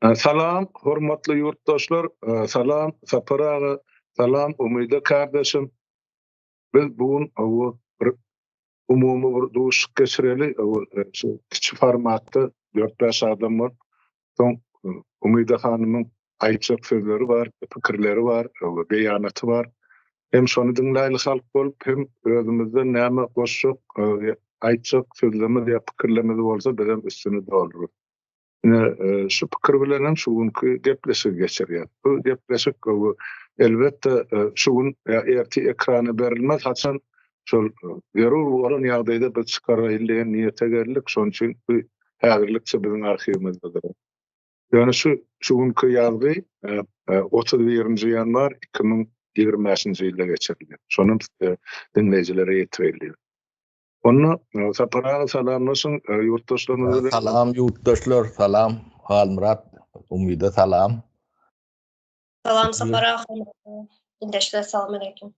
Salam hormatly ýurtdaşlar, salam Sapar aga, salam Umyda kardeşim. Biz bu gün bir umumy bir duşuşyk geçireli, şu kiçi formatda 4-5 adam bolup, soň Umyda hanymyň aýtjak sözleri bar, pikirleri bar, beýanaty bar. Hem şony diňläýli halk bolup, hem özümizden näme goşjak, aýtjak sözlerimiz ýa pikirlerimiz bolsa bizem üstüni doldurarys. Ine, şu pikir bilen hem şu günki gepleşigi geçirýäs. Bu gepleşik elbetde şu gün ýa ertir ekrana berilmez, haçan şol zerur bolan ýagdaýda biz çykaraýyl diýen niýete geldik, şonuň üçin bu häzirlikçe biziň arhiwimizde durar. Ýöne şu şu günki ýazgy 31-nji ýanwar 2025-nji ýylda geçirildi. Şonam diňleýjilere ýetireýin. Onda Sapar aga salamlaşyň ýurtdaşlarymyz bilen. Salam ýurtdaşlar, salam Halmyrat, Umyda salam. Salam Sapar aga, ildeşler salam aleýkum.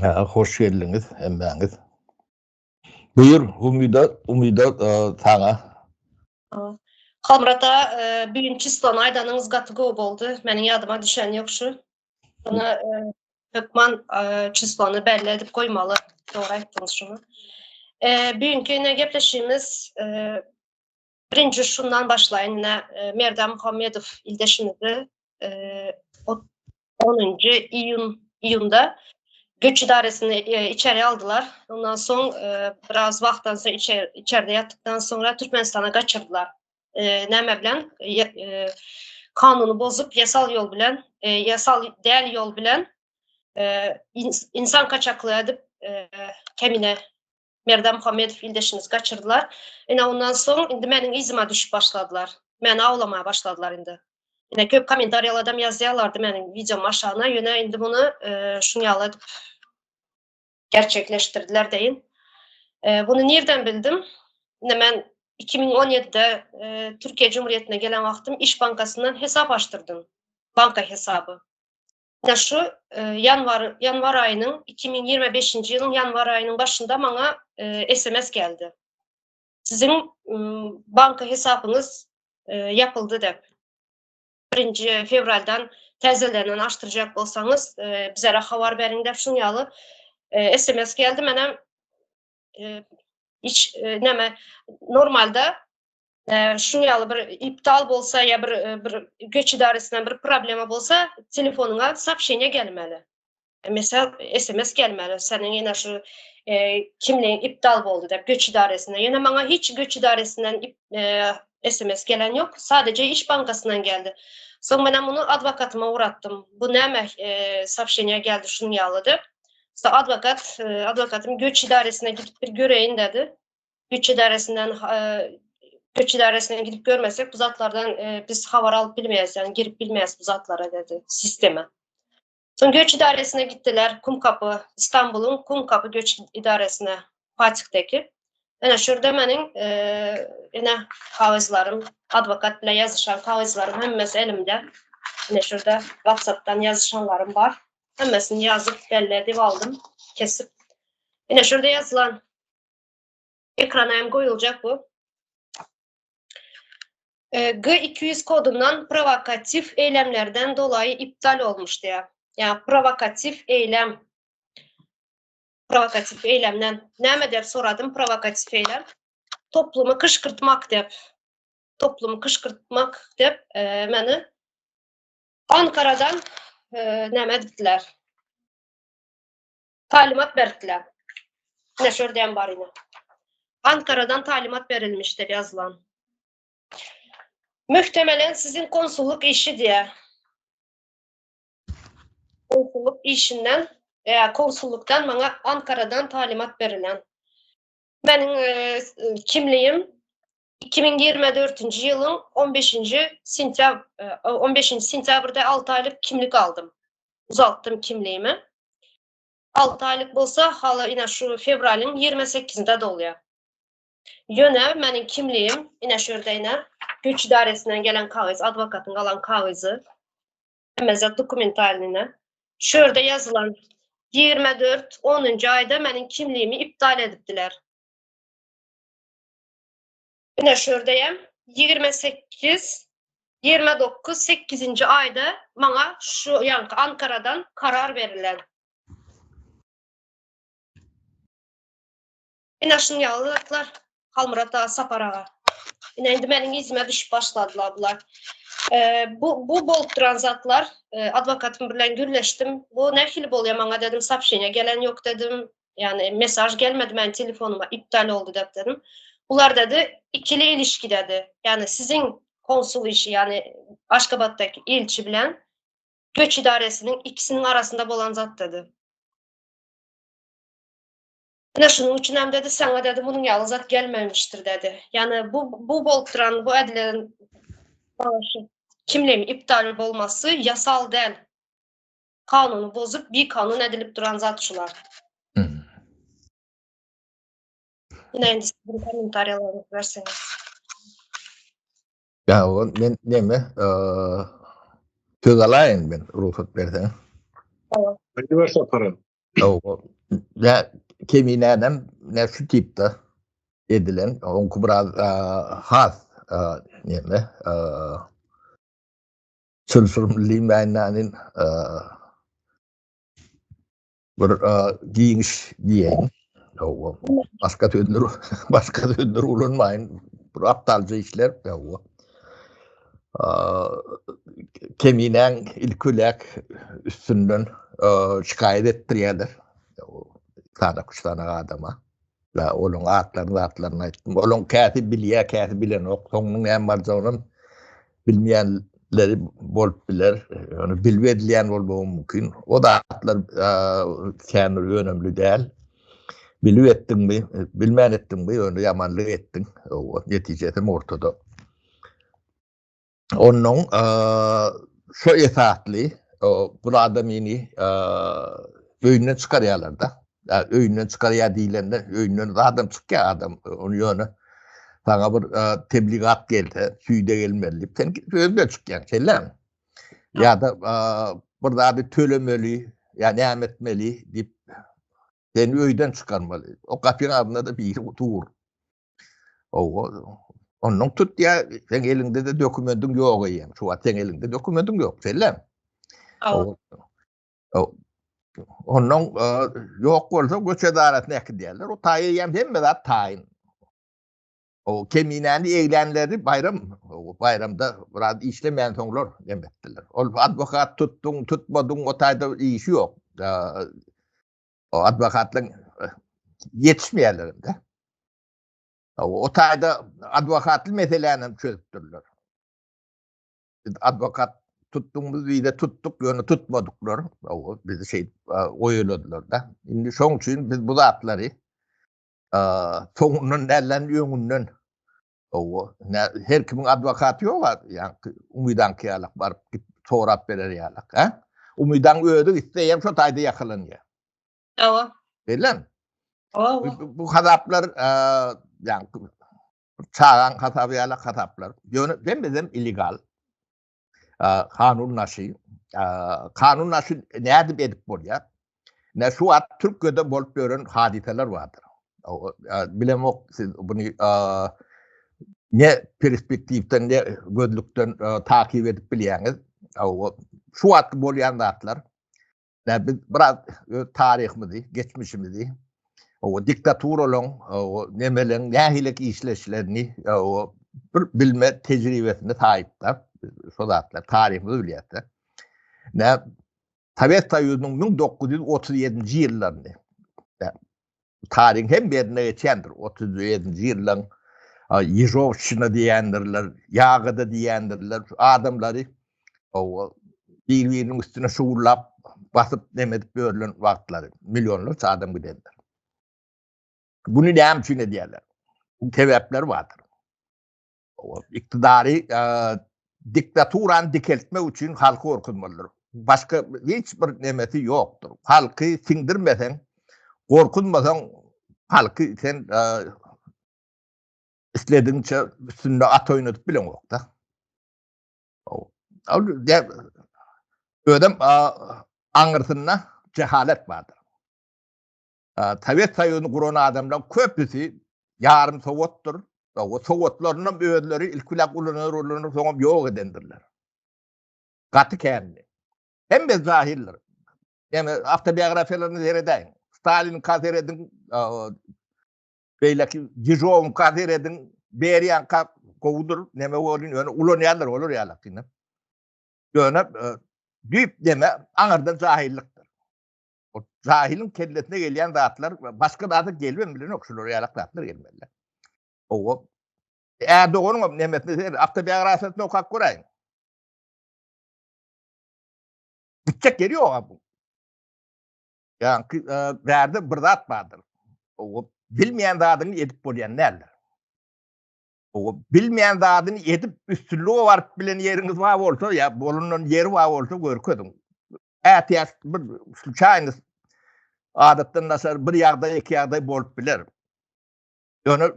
Ha, hoş geldiňiz hemmäňiz. Buýur Umyda, Umyda saňa. Halmyrat aga, bu gün çislony aýdanyňyz gaty gowy boldy. Meniň ýadyma düşen ýok şu. Şony hökman çislony belli edip goýmaly. Dogry aýtdyňyz şuny. Bu günki ine gepleşigimiz birinji şundan başlaýyn. Ine Merdan Muhammedow ildeşimizi 10-njy iýun iýunda göç idaresine içeri aldylar. Ondan soň biraz wagtdan soň içerde ýatdykdan soňra Türkmenistana gaçyrdylar. Näme bilen? Kanuny bozup, ýasal ýol bilen, ýasal däl ýol bilen insan kaçaklygy edip kemine Merdan Muhammedow ildeşimizi gaçyrdylar. Ine ondan soň indi meniň yzyma düşüp başladylar. Meni awlamaga başladylar indi. Ine köp kommentariýalardam ýazýarlardy meniň wideom aşagyna, ýöne indi muny şuň ýaly edip gerçekleşdirdiler deýin. Buny nirden bildim? Ine men 2017-de Türkiýe Cumhuriyetine gelen wagtym Iş bankasyndan hesap açdyrdym. Banka hesaby. Ine şu ýanwar ýanwar aýynyň 2025-nji ýylyň ýanwar aýynyň başynda maňa SMS geldi. Siziň banka hesapyňyz ýapyldy dep. Birinji fewraldan täzelenen açdyrjak bolsaňyz, bizlere habar beriň dep şuň ýaly SMS geldi. Menem hiç näme normalda şuň ýaly bir iptal bolsa ýa bir bir göç idaresinden bir problema bolsa telefonyňa soobşeniýe gelmeli. Mesela SMS gelmeli. Seniň ýene şu kimligiň iptal boldy diýip göç idaresinden. Ýöne maňa hiç göç idaresinden SMS gelen ýok. Sadece iş bankasyndan geldi. Soň men muny adwokatyma ugratdym. Bu näme soobşeniýe geldi şuň ýaly diýip. Adwokat adwokatym göç idaresine gidip bir göreýin dedi. Göç idaresinden göç idaresine gidip görmesek bu zatlardan biz habar alyp bilmeýäs, ýagny girip bilmeýäs bu zatlara dedi, sisteme. Soň göç idaresine gitdiler, Kumkapy, Istanbulyň Kumkapy göç idaresine, Fatih'deki. Ene şurada meniň ene kagyzlarym, adwokat bilen ýazyşan kagyzlarym hemmesi elimde. Ene şurada WhatsApp'dan ýazyşanlarym bar. Hemmesini ýazyp, belli edip aldym, kesip. Ene şurada ýazylan ekrana hem goýuljak bu. G200 kodundan provokativ eylemlerden dolayı iptal olmuş diýär. Ýa provokativ eýlem. Provokativ eýlemden näme diýip soradym provokativ eýlem? Toplumy kışkırtmak diýip. Toplumy kışkırtmak diýip e, meni Ankaradan e, näme edipdiler? Talimat beripdiler. Ine şu ýerde hem bar ine. Ankaradan talimat berilmiş diýip ýazylan. Muhtemelen sizin konsullyk işi diýär. Konsullyk işinden, ýa konsullykdan maňa Ankaradan talimat berilen. Meniň e, kimligim 2024-nji ýylyň 15-nji sentýabr 15-nji sentýabrda 6 aýlyk kimlik aldym. Uzaltdym kimligimi. 6 aýlyk bolsa, hala ine şu fewralyň 28-inde dolýar. Ýöne meniň kimligim ine şu ýerde ine güýç idaresinden gelen kagyz, adwokatyň alan kagyzy. Hemme zat dokumentalny ine. Şu ýerde ýazylan 24 10-njy aýda meniň kimligimi iptal edipdiler. Ine şu ýerde hem 28. 29 sekizinji aýda maňa şu ýaňky Ankaradan karar berilen. Ine şuň ýaly zatlar Halmyrat aga, Sapar aga. Ine indi meniň yzyma düşüp başladylar bular. Bu bu bolup duran zatlar adwokatym bilen gürleşdim. Bu nähili bolýar maňa dedim, soobşeniýa gelen ýok dedim. Ýagny mesaj gelmedi meniň telefonyma iptal oldy dep dedim. Bular dedi ikili ilişki dedi. Ýagny siziň konsul işi ýagny Aşgabatdaky ilçi bilen göç idaresiniň ikisiniň arasynda bolan zat dedi. Ine şunuň üçin hem dedi saňa dedi munuň ýaly zat gelmemişdir dedi. Ýagny bu bu bolup duran bu edilen kimligiň iptal bolmasy ýasal däl. Kanuny bozup bikanun edilip duran zat şular. Ine indi siziň kommentariýalaryňyzy berseňiz. Ýa o men neme söz alaýyn men rugsat berseň. Aýdyber Sapar. Ýa keminänem ne şu tipde edilen oňky biraz has neme Çylşyrymly diýmäýin bir giňiş diýeýin. Hawa. Başga sözler, başga sözler ulanmaýyn. Bir aptalja işler. Hawa. Keminäň ilki üstünden şikaýat etdirýärler. Sanak üç sany adama. La olaň atlaryny zatlaryny aýtdym. Olaň käsi bilýär, käsi bilenok. Soňunyň näme barjagynam bilmeýänleri bolup biler. Ýöne bilip edilýän bolmagy mümkin. O zatlar kän bir önemli däl. Bilip etdiňmi, bilmän etdiňmi, ýöne ýamanlyk etdiň. Netijesem ortada. Onnoň şo esasly bu adamyny öýünden çykarýarlar-da. Öýünden çykarýar diýlende, öýünden adam çykýar adam. Ony ýöne saňa bir tebligat gelse, süýde gelmeli diýip, sen özüňden çykýaň, şeýlemi? Ýa-da bir zady tölemeli, ýa näme etmeli diýip, seni öýden çykarmaly. O gapyň agzynda-da biri dur. Owa, ondan tut ya, sen elinde de dokumentin yok eýýäm. Şu wagt sen elinde dokumentin yok, sellem. Awa. Ondan e, yok bolsa göç edarasyna äkidýärler. O taýy eýýäm hemme zat taýyn. O keminäni eglänleri baýram, o baýramda biraz işlemän soňlar dem etdiler. Ol advokat tutduň, tutmadyň, o taýda işi ýok. E, O adwokatlaryň ýetişmeýärler hem-de. O taýda adwokatly meseläni hem çözüpdirler. Biz adwokat tutdugymyz bize tutduk, ýöne tutmadyklar. O bizi şeýdip oýaladylar-da. Indi şoň üçin biz bu zatlary soňundan dälden öňünden Owa, her kimiň adwokaty ýok, ýa Umydaňky ýalak baryp git sorap berer ýalak, ha? Umydaň özi gitse hem şo taýda ýakalanýar. Hawa. Bilen. Hawa. Bu hasaplar, ýa çagaň hasaby ýalak hasaplar. Ýöne hemmesem illegal. Kanun naşy. Kanun naşy nädip edip bolýar? Ne şu wagt Türkiýede bolup ýören hadysalar bardyr. Bilemok siz buny ne perspektiwden ne gözlükden takyp edip bilýäňiz. Şu wagt bolýan zatlar Ýa biz biraz öz taryhymyzy, geçmişimizi, o diktaturalaryň, o nemeleň nähili işleşlerini, o bir bilme tejribesine sahipler. Şo zatlar taryhymyzy bilýärler. Nä Sowet Soýuzynyň 1937-nji ýyllaryny taryhyň hem birine geçýändir. 37-nji ýyllaryň Ýežowşina diýendirler, Ýagada diýendirler. Adamlary o bir-biriniň üstüne şugullap basyp neme edip ýörlen wagtlary millionlarça adam gidendir. Bunu näme üçin edýärler? Bu sebäpleri bardyr. Iktidary diktaturany dikeltmek üçin halky gorkuzmalydyr. Başga hiç bir nemesi ýokdur. Halky siňdirmeseň, gorkuzmasaň, halky sen isledigiňçe üstünde at oýnadyp bileňok-da. Özem aňyrsynda jehalet bardyr. Sowet Soýuzyny guran adamlaryň köpüsi ýarym sowatdyr. O sowatlarynam özleri ilk bilen ulanar ulanar soňam ýok edendirler. Gaty kändi. Hemme jahildir. Ýani awtobiografiýalaryny seredäýiň. Staliniňka serediň, beýleki Ýežowyňka serediň, Beriýaňka gowudyr, neme bolýan, ýöne ulanýarlar olar ýaly. Ýöne düýp neme aňyrdan jahillykdyr. O jahiliň kellesine gelýän zatlar başga zada gelibem bilenok, şular ýaly zatlar gelmeli. Owa. Erdoganyň nemesini ser, awtobiografiýasyny okap göräýiň. Gitjek ýeri ýok bu. Ýa-ki e, bärde bir zat bardyr. O bilmeýän zadyňy edip bolýan däldir. O bilmeýän zadyny edip üstünlige baryp bilen ýeriňiz bar bolsa, ýa bolundan ýeri bar bolsa görkeziň. Ätiýaç bir sluçaýnyz adatdan daşary bir ýagdaý, iki ýagdaý bolup biler. Ýöne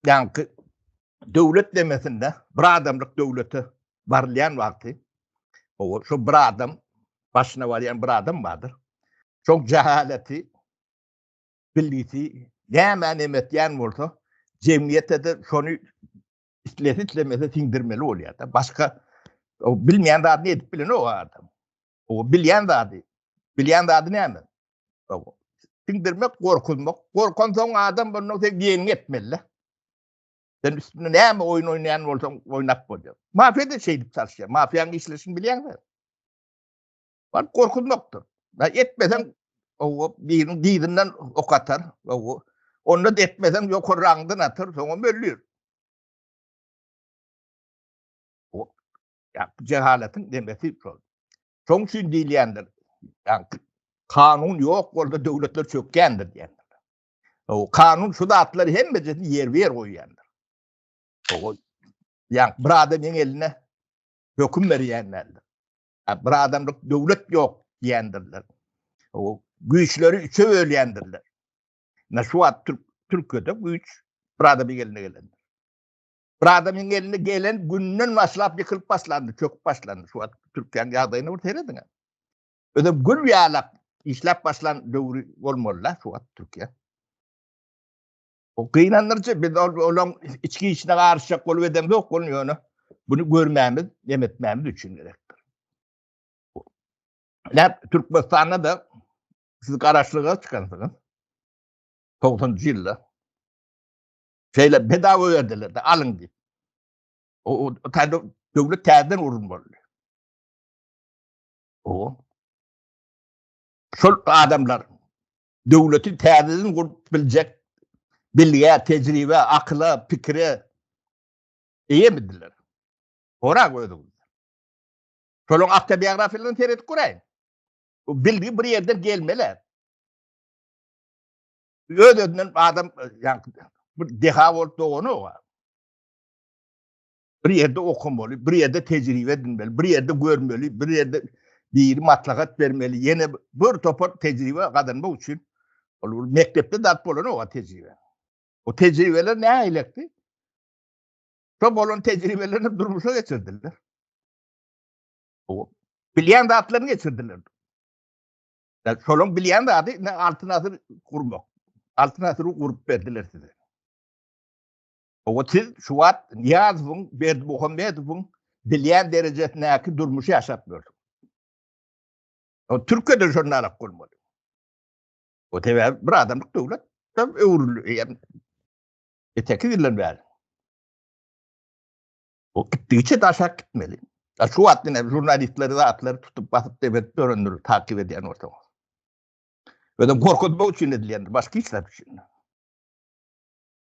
ýaňky döwlet demesinde bir adamlyk döwlete barylýan wagty o şu bir adam başyna barýan bir adam bardyr. Şoň jehaleti bilgisi näme näme etýän bolsa jemgyýete-de şony islese islemese siňdirmeli bolýar-da. Başga o bilmeýän zadyny edip bilenok adam. O bilýän zady, bilýän zady näme? O siňdirmek, gorkuzmak. Gorkansoň adam bundan sen diýeniňi etmeli. Sen üstünde näme oýun oýnaýan bolsaň oýnap bolýar. Mafiýa-da şeýdip çalyşýar. Mafiýanyň işleşini bilýäňmi? Bar gorkuzmakdyr. Da etmeseň o biriniň dyzyndan ok atar. O onda da etmeseň ýokary raňdan atar, soňam öldür. O ya cehaletiň demesi şol. Şoň üçin diýilýändir. Ýa kanun ýok bolsa döwletler çökýändir diýendir. O kanun şu zatlary hemmesini ýerbe-ýer goýýandyr. O ýa bir adamyň eline höküm berýän däldir. Bir adamlyk döwlet ýok diýendirler. O güýçleri üçe bölýändirler. Na şu wagt Türk Türkiýede güýç bir adamyň eline gelendir. Bir adamyň eline gelen günden başlap ýykylyp başlandy, çöküp başlandy. Şu wagt Türkiýäniň ýagdaýyna bir serediň. Özem gül ýalak işläp başlan döwri bolmaly-da şu wagt Türkiýe. O gynandyryjy biz olaň içki işine garyşjak bolup edemzok bolun ýöne bunu görmämiz, dem etmämiz üçin gerekdir. Näp Türkmenistanda da siz garaşlyga çykansyňyz. 90-njy ýylda. Şeýle bedava berdiler de alyň diýip. O, o taýda döwlet täzeden gurulmaly. O. Şol adamlar döwleti täzeden gurup biljek bilgä, tejribe, akyla, pikire eýemidiler? Sorag özüňizden. Şolaryň awtobiografiýalaryny seredip göräýiň. Bu bilgi bir ýerden gelmeli. Öz-özünden adam ýa bir deha bolup doganok. Bir ýerde okamaly, bir ýerde tejribe edinmeli, bir ýerde görmeli, bir ýerde biri maslahat bermeli, ýene bir topar tejribe gazanmak üçin ol bir mekdepde zat bolanok o tejribe. O tejribeler nähilekdi? Şo bolan tejribelerini durmuşa geçirdiler. O bilýän zatlaryny geçirdiler. Şolaň bilýän zady ne altyn asyr gurmak. Altyn asyry gurup berdiler size. Owa siz şu wagt Nyýazowyň, Berdimuhamedowyň bilýän derejesindäki durmuşy ýaşap ýörsüňiz. O Türkiýede şondarak bolmaly. O sebäbi bir adamlyk döwlet öwrüldi. Eýýäm 8 ýyldan bäri. O gitdigiçe daşak gitmeli. Ya şu wagt ine žurnalistleri zatlary tutup basyp debet dörendir takip edýän bolsaňyz. Özem gorkuzmak üçin edilýändir, başga hiç zat üçin.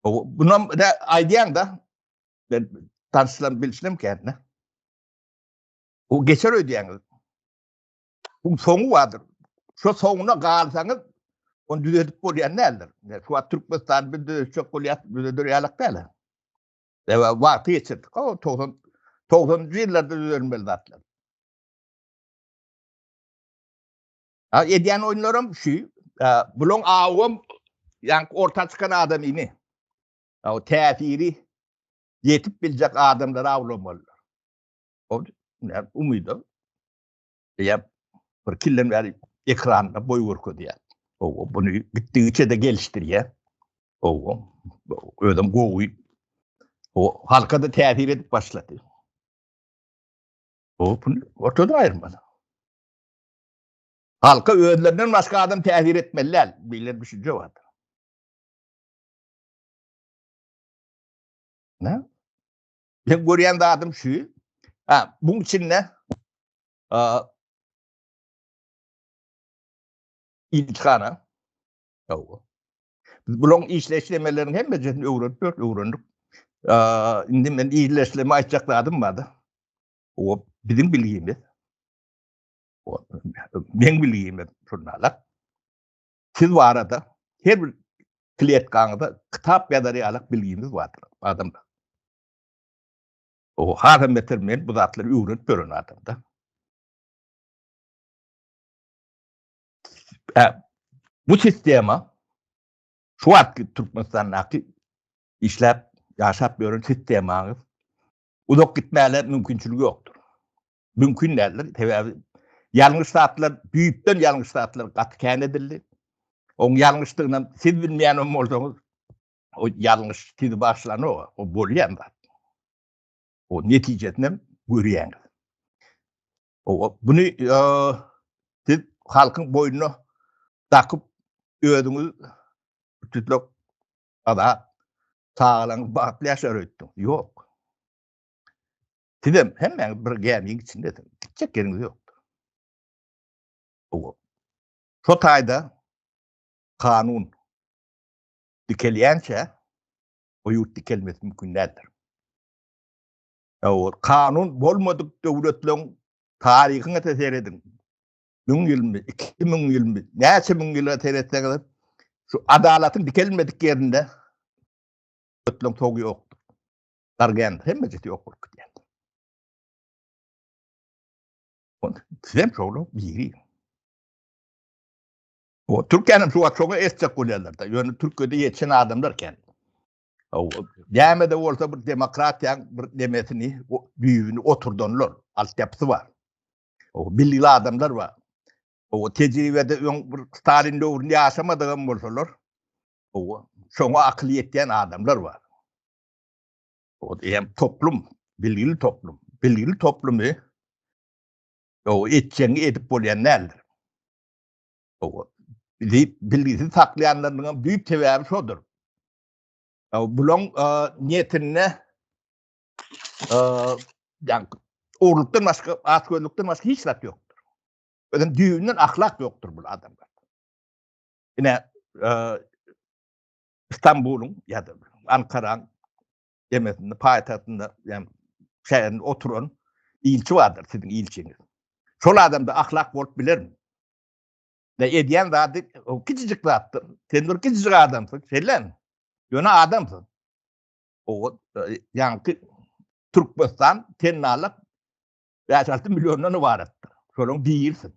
Bunam ne aýdýaň da ben tanşylan bilişlem kendine. O geçer öýdýäňiz. Bu soňy bardyr. Şu soňuna galsaňyz onu düzedip bolýan däldir. Şu wagt Türkmenistan bir düzetjek bolýar, düzeder ýalak däl. Ewa wagty geçirdik. O 90 90-njy ýyllarda düzelmeli zatlar. Ha edýän oýunlaram şu. Bulaň awam ýaňky orta çykan adamyny. O täsiri ýetip biljek adamlary awlamalylar. O ne umyda. Ýa bir kilden bäri ekranda boý görkezýär. O bunu gitdigiçe de gelişdirýär. O özem gowy. O halka da täsir edip başlady. O bunu ortada aýyrmaly. Halka özlerinden başga adam täsir etmeli däl. Bilen düşünje bardyr. Ne? Men görýän zadym şu. Ha, buň içinde ilçihana. Ýok. Biz bulaň işleşlemelerini hemmesini öwrenip ýörüs, öwrendik. Indi men işleşleme aýtjak zadym bardy. O biziň bilgimiz. O meň bilgim şundalar. Siz barada her bir kletkaňyza kitap ýazar ýaly bilgimiz bardyr adamlar. O hasam beter men bu zatlary öwrenip ýören adamda. Bu sistema şu wagtky Türkmenistandaky işläp ýaşap ýören sistemaňyz uzak gitmäge mümkinçiligi ýokdur. Mümkin däldir. Sebäbi ýalňyş zatlar, düýpden ýalňyş zatlar gaty kän edildi. Oň ýalňyşdygyny siz bilmeýän hem bolsaňyz, o ýalňyş sizi bagyşlanok, o bolýan zat. O netijesini hem görýäňiz. O buny siz halkyň boýnuna dakyp özüňiz bütünlek azat, çagalaryňyz bagtly ýaşar öýtdüňiz. Ýok. Sizem hemmäňiz bir gämiň içindesiňiz. Gitjek ýeriňiz ýokdur. O şo taýda kanun dikelýänçä o ýurt dikelmesi mümkin däldir. O kanun bolmadyk döwletleň taryhyna serediň. Müň ýylmy, 2000 ýylmy, näçe müň ýyla seretseňiz, şu adalatyň dikelmedik ýerinde döwletleň togy ýokdur. Dargän hemmejesi ýok bolup gidýär. Sizem şolar biri. O Türkiýäniň şu wagt şoňa etjek bolýarlar-da. Ýöne Türkiýede ýetişen adamlar kän. Näme-de bolsa bir demokratiýaň bir nemesini, düýbüni oturdanlar, altyapysy bar. O bilgili adamlar bar. O tejribede öň bir Stalin döwründe ýaşamadygam bolsalar, o şoňa akyl ýetýän adamlar bar. O hem toplum, bilgili toplum. Bilgili toplumy o etjeňi edip bolýan däldir. O bizi bilgisiz saklaýanlarynyň hem düýp sebäbi şodur. Bulaň niýetinde ýa ogurlykdan başga, açgözlükden başga hiç zat ýokdur. Özem düýbünden ahlak ýokdur bu adamlarda. Ine, Istanbulyň ýa-da Ankaraň demesinde, paýtagtynda, ýa şäherinde oturan ilçi bardyr, siziň ilçiňiz. Şol adamda ahlak bolup bilermi? Ne edýän zady o kiçijik zatdyr. Sen bir kiçijik adamsyň, şeýlemi? Ýöne adamsyň. O ýaňky Türkmenistan tennalyk 5-6 milliondan ybaratdyr. Şolaryň birisiň.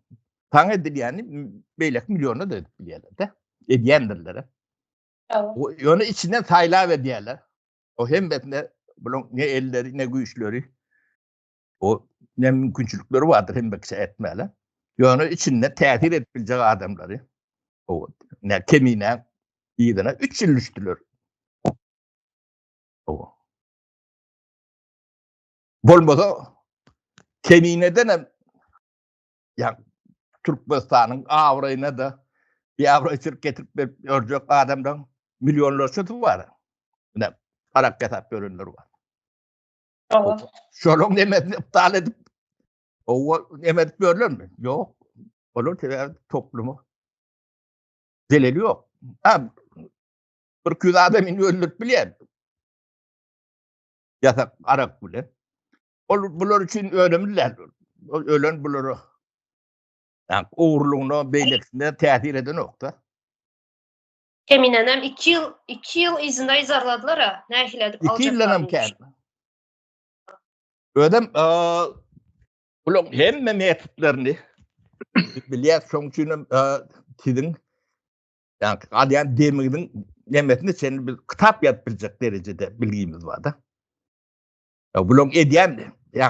Saňa edilýäni beýleki milliona da edip bilýärler-de. Edýändirler. Ýöne içinden saýlap edýärler. O hemmesine bularyň ne elleri, ne güýçleri, o ne mümkinçilikleri bardyr hemme kişä etmäle. Ýöne içinde täsir edip biljek adamlary o ne kemine yzyna 3 ýyl düşdüler. O. Bolmasa kemineden hem ýa Türkmenistanyň abraýyna da bir abraý getirip berip ýörjek adamlaryň millionlarçasy bar. Ine, arak ýasap ýörenler bar. Şolaryň nemesini iptal edip, owa neme edip ýörlermi? Ýok. Olar sebäbi topluma zeleli ýok. Ha, bir küz adam indi öldürip bilýär. Ýasak arak bilen. Ol bular üçin önemli däl. Ol ölen bulara yani ogurlygyna beýlekisine täsir edenok-da. Keminenem 2 ýyl 2 ýyl yzynda yzarladylar-a. Nähili edip 2 ýyldan hem kän. Özem bularyň hemme metodlaryny bilýär. Şonuň üçin hem siziň ýa alýan demiňiziň nemesine çenli biz kitap ýazyp biljek derejede bilgimiz bar-da. Bularyň edýän ýa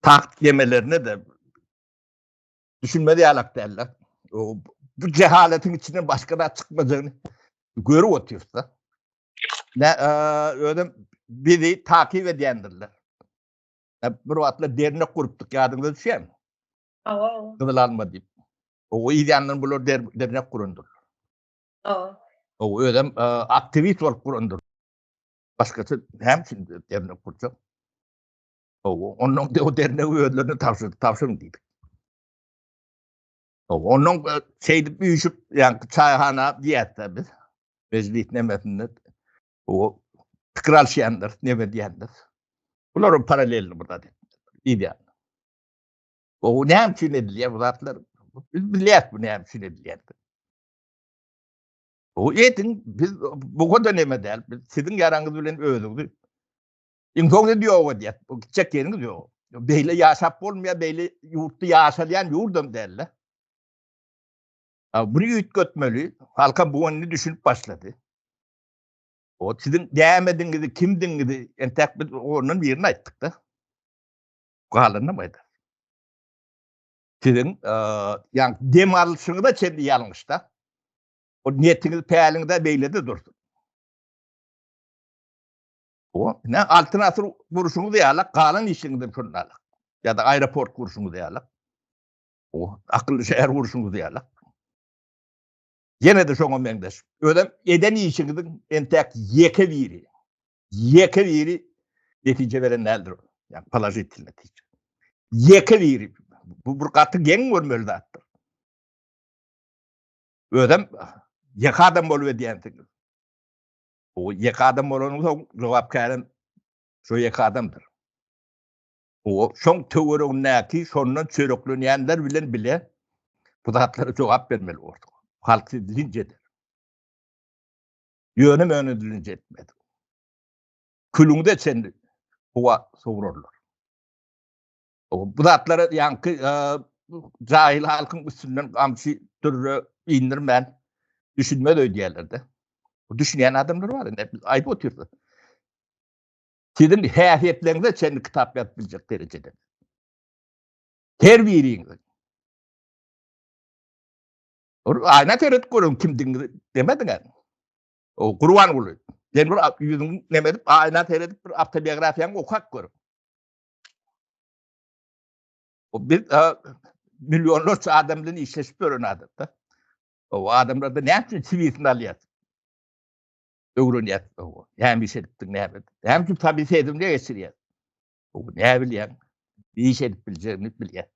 taktik demelerine de düşünmez ýalak däller. Bu cehaletiň içinden başga zat çykmajagyny görüp otyrys-da. Ne, özüm bizi takip edýändirler. Bir wagtlar dernek gurupdyk, ýadyňyza düşýärmi? Hawa, hawa. Gyzyl alma diýip. O yz ýanyndan bular der, dernek gurandyrlar. Hawa. O özem aktiwist bolup gurandyr. Başgaça näme üçin dernek gurjak? Hawa, ondan de o dernegi özlerine tabşyrdyk, tabşyryň diýdik. Hawa, ondan şeýdip üýşüp, ýa çaýhana diýýäs biz. Mejlis nemesinde o pikir alşýandyr, neme diýendir. Bular paralelli bir zat diýýär. O näme üçin edilýär bu zatlar? Biz bilýäris bu näme üçin edilýär. O ediň, biz bu kadar neme däl. Biz siziň ýaraňyz bilen özüňizi iň soňunda ýok edýär. Bu gitjek ýeriňiz ýok. Beýle ýaşap bolmaýar, beýle ýurtda ýaşalýan ýurdam däl-de. Bunu üýtgetmeli. Halkam bu indi düşünip başlady. O siziň näme kimdiňizi entek biz ondan birini aýtdyk-da. Galanyny aýdar. Siziň ýa dem alşyňyza çenli ýalňyşda. O niýetiňiz, päliňiz-de beýle-de dursun. O ne altyn asyr gurşuňyz ýaly galan işiňizden şonda alak. Ýa-da aeroport gurşuňyz ýaly. O akylly şäher gurşuňyz ýaly. Ýene-de şoňa meňzeş. Özem eden işiňiziň entäk ýeke biri, ýeke biri netije beren däldir. Ýa položitel netije. Ýeke biri. Bu bir gaty geň görmeli zatdyr. Özem ýeke adam bolup edýänsiňiz. O ýeke adam bolanyň soň jogapkärem şo ýeke adamdyr. O şoň töweregindäki şondan çöreklenýänler bilen bile bu zatlara jogap bermeli borsuň. Halk sizi linç eder. Ýöne möne linç etmez. Külüňde çenli howa sowurarlar. O bu zatlara ýaňky jahil halkyň üstünden gamçy dürre indirmän düşünmez öýdýärler-de. Düşünýän adamlar bar indi aýdyp otyrlar. Siziň häsiýetleriňize çenli kitap ýazyp biljek derejede. Her biriňiziň. Bir aýna seredip görüň kimdigiňizi demediňä. O Gurbanguly. Sen bir ýüzüňi neme edip aýna seredip bir awtobiografiýaňy okap gör. O bir milyonlarça adam bilen işleşip ýören adamda. O adamlarda näme üçin CV-sini alýar? Öwrenýär. Näme iş edipdiň, näme? Näme üçin tabi sezimde geçirýär? O näme bilýän? Iş edip biljegini bilýär.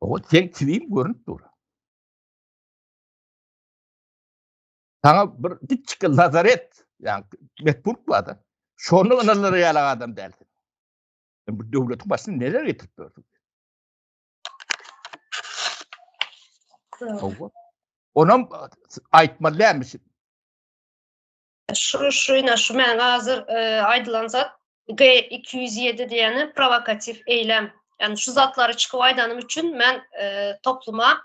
O sen CV-ň görünip dur. Sana bir kiçik lazaret, ýa metbuk barda. Şonu ynanlar ýaly adam dälsin. Sen bu döwletiň başyna neler getirip gördün? Onam aýtmaly dälmiş. Şu şu ine şu men hazır e, aýdylan zat G207 diýeni provokatiw eýlem. Ýani şu zatlary çykyp aýdanym üçin men e, topluma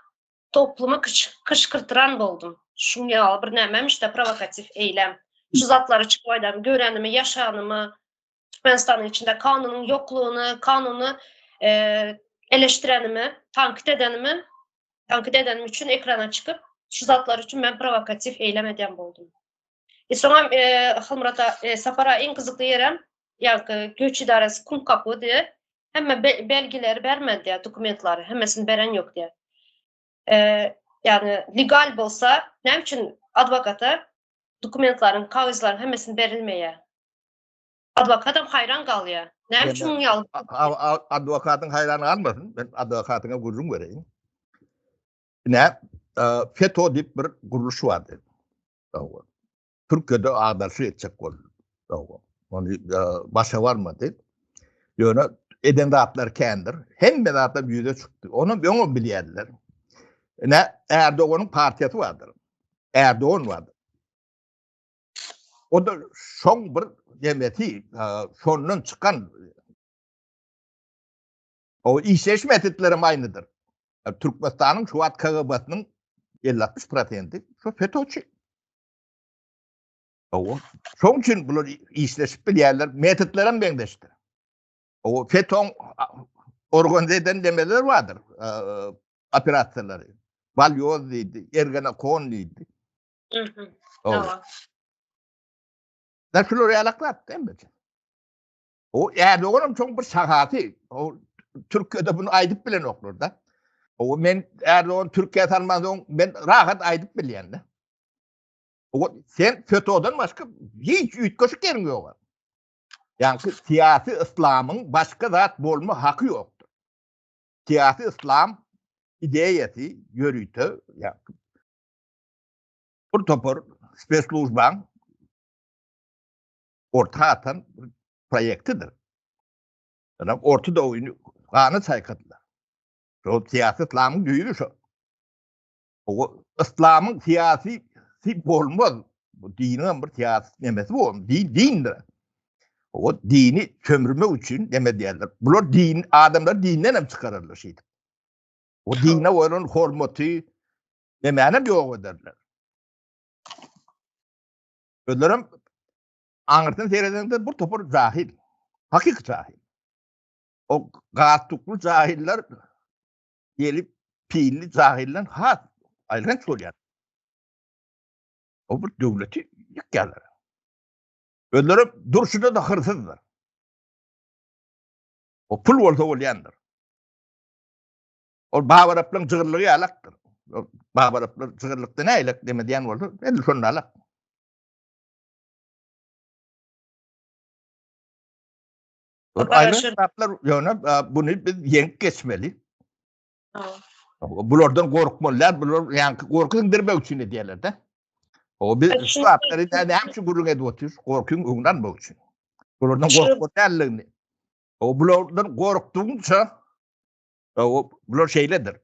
toplumy kyşkyrtyran boldum. Şuň ýaly bir nämemiş-de provokatiw eýlem. Şu zatlary çykyp aýdam, görenimi, ýaşanymy, Türkmenistanyň içinde kanunyň ýoklugyny, kanuny e, eleştirenimi, tankyt edenimi, tankyt edenim üçin ekrana çykyp, şu zatlar üçin men provokatiw eýlem edýän boldum. E soňam e, Halmurata e, Sapara iň gyzykly ýerem, ýa göç idaresi kum kapy diýe, hemme be belgileri bermedi diýe, dokumentlary, hemmesini beren ýok diýe. E, ýagny legal bolsa, näme üçin adwokata dokumentlaryň, kagyzlaryň hemmesini berilmeýär? Adwokatam haýran galýar. Näme üçin muň ýaly? Adwokatyň haýran galmasyn. Men adwokatyňa gürrüň bereýin. Ine, FETÖ diýip bir gurluş bardy. Türkiýede agdaryşyk etjek boldy. Ony başa barmady. Ýöne eden zatlary kändir. Hemme zatlar ýüze çykdy. Ony öňem bilýärdiler. Ine, Erdoganyň partiýasy bardyr. Erdogan bardyr. O da şoň bir demeti, şondan çykan o işleýiş metodlarym aýnydyr. Türkmenistanyň şu wagt KGB-siniň 50-60 prosenti şu FETÖ-çi. Owa. Şoň üçin bular işleşip bilýärler, metodlaram meňzeşdir. O FETÖ-niň organize eden demeleri bardyr, operasiýalary. Balýoz diýdi, Ergenekon diýdi. Owa. Da şular ýalak zat hemmesi. O Erdoganam çoň bir şahasy. O Türkiýede bunu aýdyp bilenoklar da. O men Erdogan Türkiýä salman soň men rahat aýdyp bilýän de. O sen FETÖ-den başga hiç üýtgeşik ýeriň ýok. Ýagny syýasy yslamyň başga zat bolma haky ýokdur. Syýasy yslam ideýasy ýörite ýagny bir topar speslužbaň orta atan bir proýektidir. Ýöne Orta Doğuny gana çaýkadylar. Şol syýasy yslamyň düýbi şo. O yslamyň syýasy bolmaz. Bu diniň hem bir syýasy nemesi bu. Din dindir. O dini sömürmek üçin neme diýerler. Bular din adamlar dinden hem çykararlar şeýdip. O dine bolan hormaty nemäni hem ýok ederler. Özlerem aňyrsyny seredende bir topar jahil. Hakyky jahil. O galstukly jahiller gelip pilli jahilden has aýylganç bolýar. O bir döwleti ýykýarlar. Özleri durşuna da hyrsyzdyr. O pul bolsa bolýandyr. Ol babaraplaryň jygyrlygy ýalakdyr. Babaraplar jygyrlykda näýlek deme diýen bolsa, edil şonda alak. Aýry ýöne buny biz ýeňip geçmeli. Bulardan gorkmaly däl, bular ýaňky gorky siňdirmek üçin edýärler-de. O biz şu zatlary näme üçin gürrüň edip otyrys? Gorkyň öňüni almak üçin. Bulardan gorkmaly däldigini. O bulardan gorkdugyňça o bular şeýledir.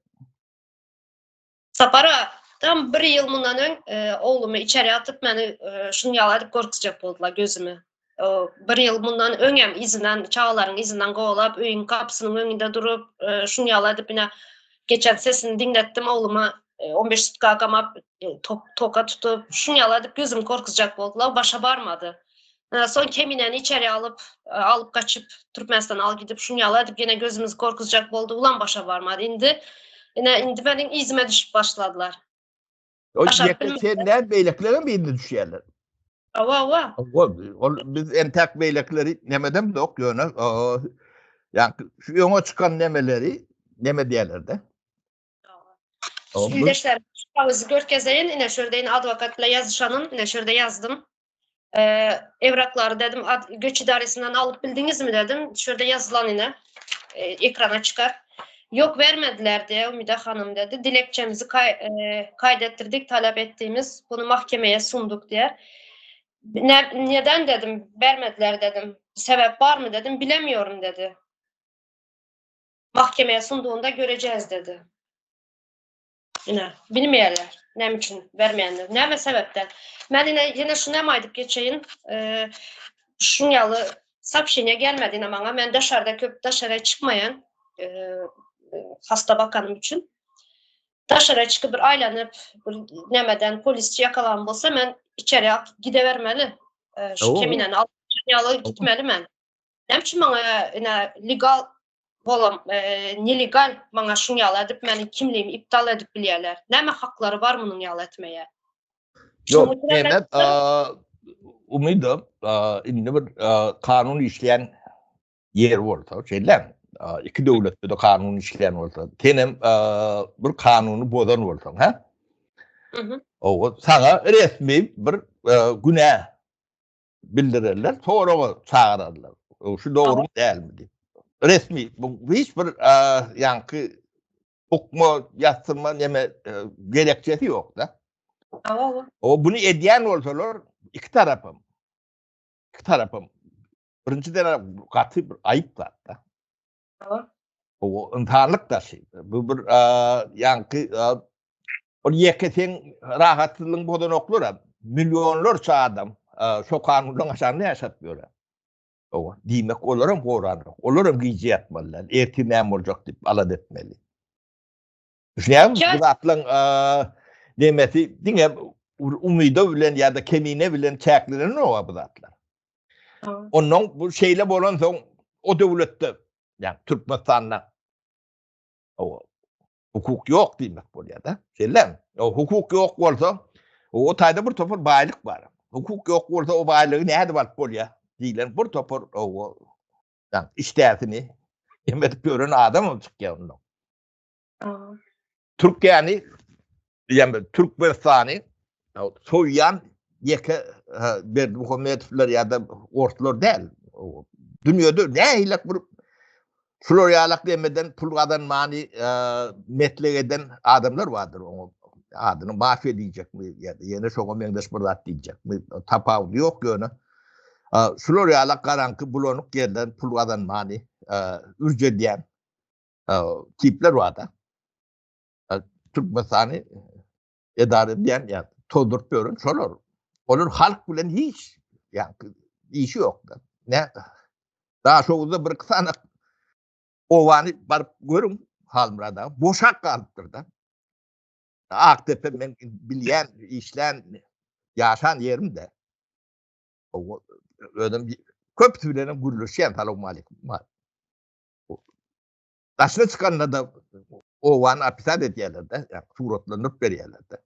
Sapara tam bir ýyl mundan öň e, oglumy içeri atyp meni e, şuny ýaly edip gorkuzjak boldular gözümi. O, bir ýyl mundan öňem yzyndan çagalaryň yzyndan kowalap öýüň gapysynyň öňünde durup e, şuny ýaly edip ine geçen sesini diňletdim ogluma 15 sutka gamap tok, toka tutup şuny ýaly edip gözümi gorkuzjak boldular başa barmady. Soň Keminäni içeri alyp, alyp gaçyp, Türkmenistana alyp gidip, şuny ýaly edip ýene gözümizi gorkuzjak boldy, ulam başa barmady. Indi, ine, indi meniň yzyma düşüp başladylar. O ýeke sen däl, beýlekilerem yzyna düşýärler. Hawa, hawa. Ol biz entäk beýlekileri nemedem ýok, ýöne ýa şu öňe çykan nemeleri neme diýerler-de. Ildeşler, şu görkezeýin, ine şu ýerde ine adwokat bilen ýazyşanyn, ine şu ýerde ýazdym. Evraklary dedim, ad, göç idaresinden alyp bildiňizmi dedim. Şu ýerde ýazylan ine, e, ekrana çykar. Yok vermediler diye Ümide Hanım dedi. Dilekçemizi kay, e, kaydettirdik, talep ettiğimiz bunu mahkemeye sunduk diye. Ne, neden dedim, vermediler dedim. Sebep var mı dedim, bilemiyorum dedi. Mahkemeye sunduğunda göreceğiz dedi. Ine, bilmeýärler, näme üçin bermeýänler, näme sebäpden. Men ine ýene şuny hem aýdyp geçeýin. Şuň ýaly soobşeniýa gelmedi ine maňa. Men daşarda köp daşara çykmaýan hasta bakanym üçin. Daşara çykyp bir aýlanyp, bir nämeden polisçi ýakalan bolsa men içeri gidebermeli. Şu kemineni alyp ýaly gitmeli men. Näme üçin maňa ine legal bolam e, nelegal maňa şuň ýaly edip meniň kimligimi iptal edip bilýärler. Näme haklary bar munuň ýaly etmeye? Ýok, näme umyda indi bir kanun işleýän ýer bolsa, şeýle iki döwletde de kanun işleýän bolsa, senem bir kanuny bozan bolsaň, ha? Mhm. O saňa resmi bir günä bildirerler, soraga çagyrarlar. Şu dogrumy dälmi diýip. Resmi bu hiç bir ýaňky bukma, ýatyrma neme gerekçesi ýok-da. Hawa. O bunu edýän bolsalar iki tarapam. Iki tarapam. Birinji derejede gaty bir aýyp zat-da. Hawa. O ynsanlyk daşy. Bu bir ýaňky ol ýeke seň rahatsyzlygyň bozanoklar millionlarça adam şo kanunlaryň aşagynda ýaşap ýör. Owa, diýmek olaram goranok. Olaram gije ýatmalylar. Ertir näme boljak diýip alada etmeli. Düşünýärmi? Bu zatlaryň nemesi diňe umyda bilen ýa-da kemine bilen çäklenenok bu zatlar. Ondan bu şeýle bolansoň o döwletde Ýa Türkmenistanda o hukuk ýok diýmek bolýar-da. Şeýle. O hukuk ýok bolsa, o taýda bir topar baýlyk bar. Hukuk ýok bolsa o baýlygy nädip alyp bolýar diýlen bir topar o işdäsini em edip ýören adam hem çykýar ondan. Türkiýäni ýa Türkmenistany soýýan ýeke Berdimuhamedowlar ýa-da orslar däl. Dünýede nähili bir şular ýalak demeden pul gazanmany meslek eden adamlar bardyr oňa adyny mafiýa diýjekmi ýa-da ýene şoňa meňzeş bir zat diýjekmi tapawudy ýok ýöne şular ýalak garaňky bulanyk ýerden pul gazanmany ürç edýän tipler barda. Türkmenistany edara edýän ýa tozduryp ýören şolar. Olar halk bilen hiç ýa işi ýok. Ne Daşoguzda bir iki sany obany baryp görüň Halmyrat aga boşap galypdyr da. Akdepe men bilýän, işlän, ýaşan ýerim de. Özüm köpüsi bilen hem gürleşýän, salowmaleýkim. Daşyna çykanda-da obany opisat edýärler-de, ýa suratlandyryp berýärler-de.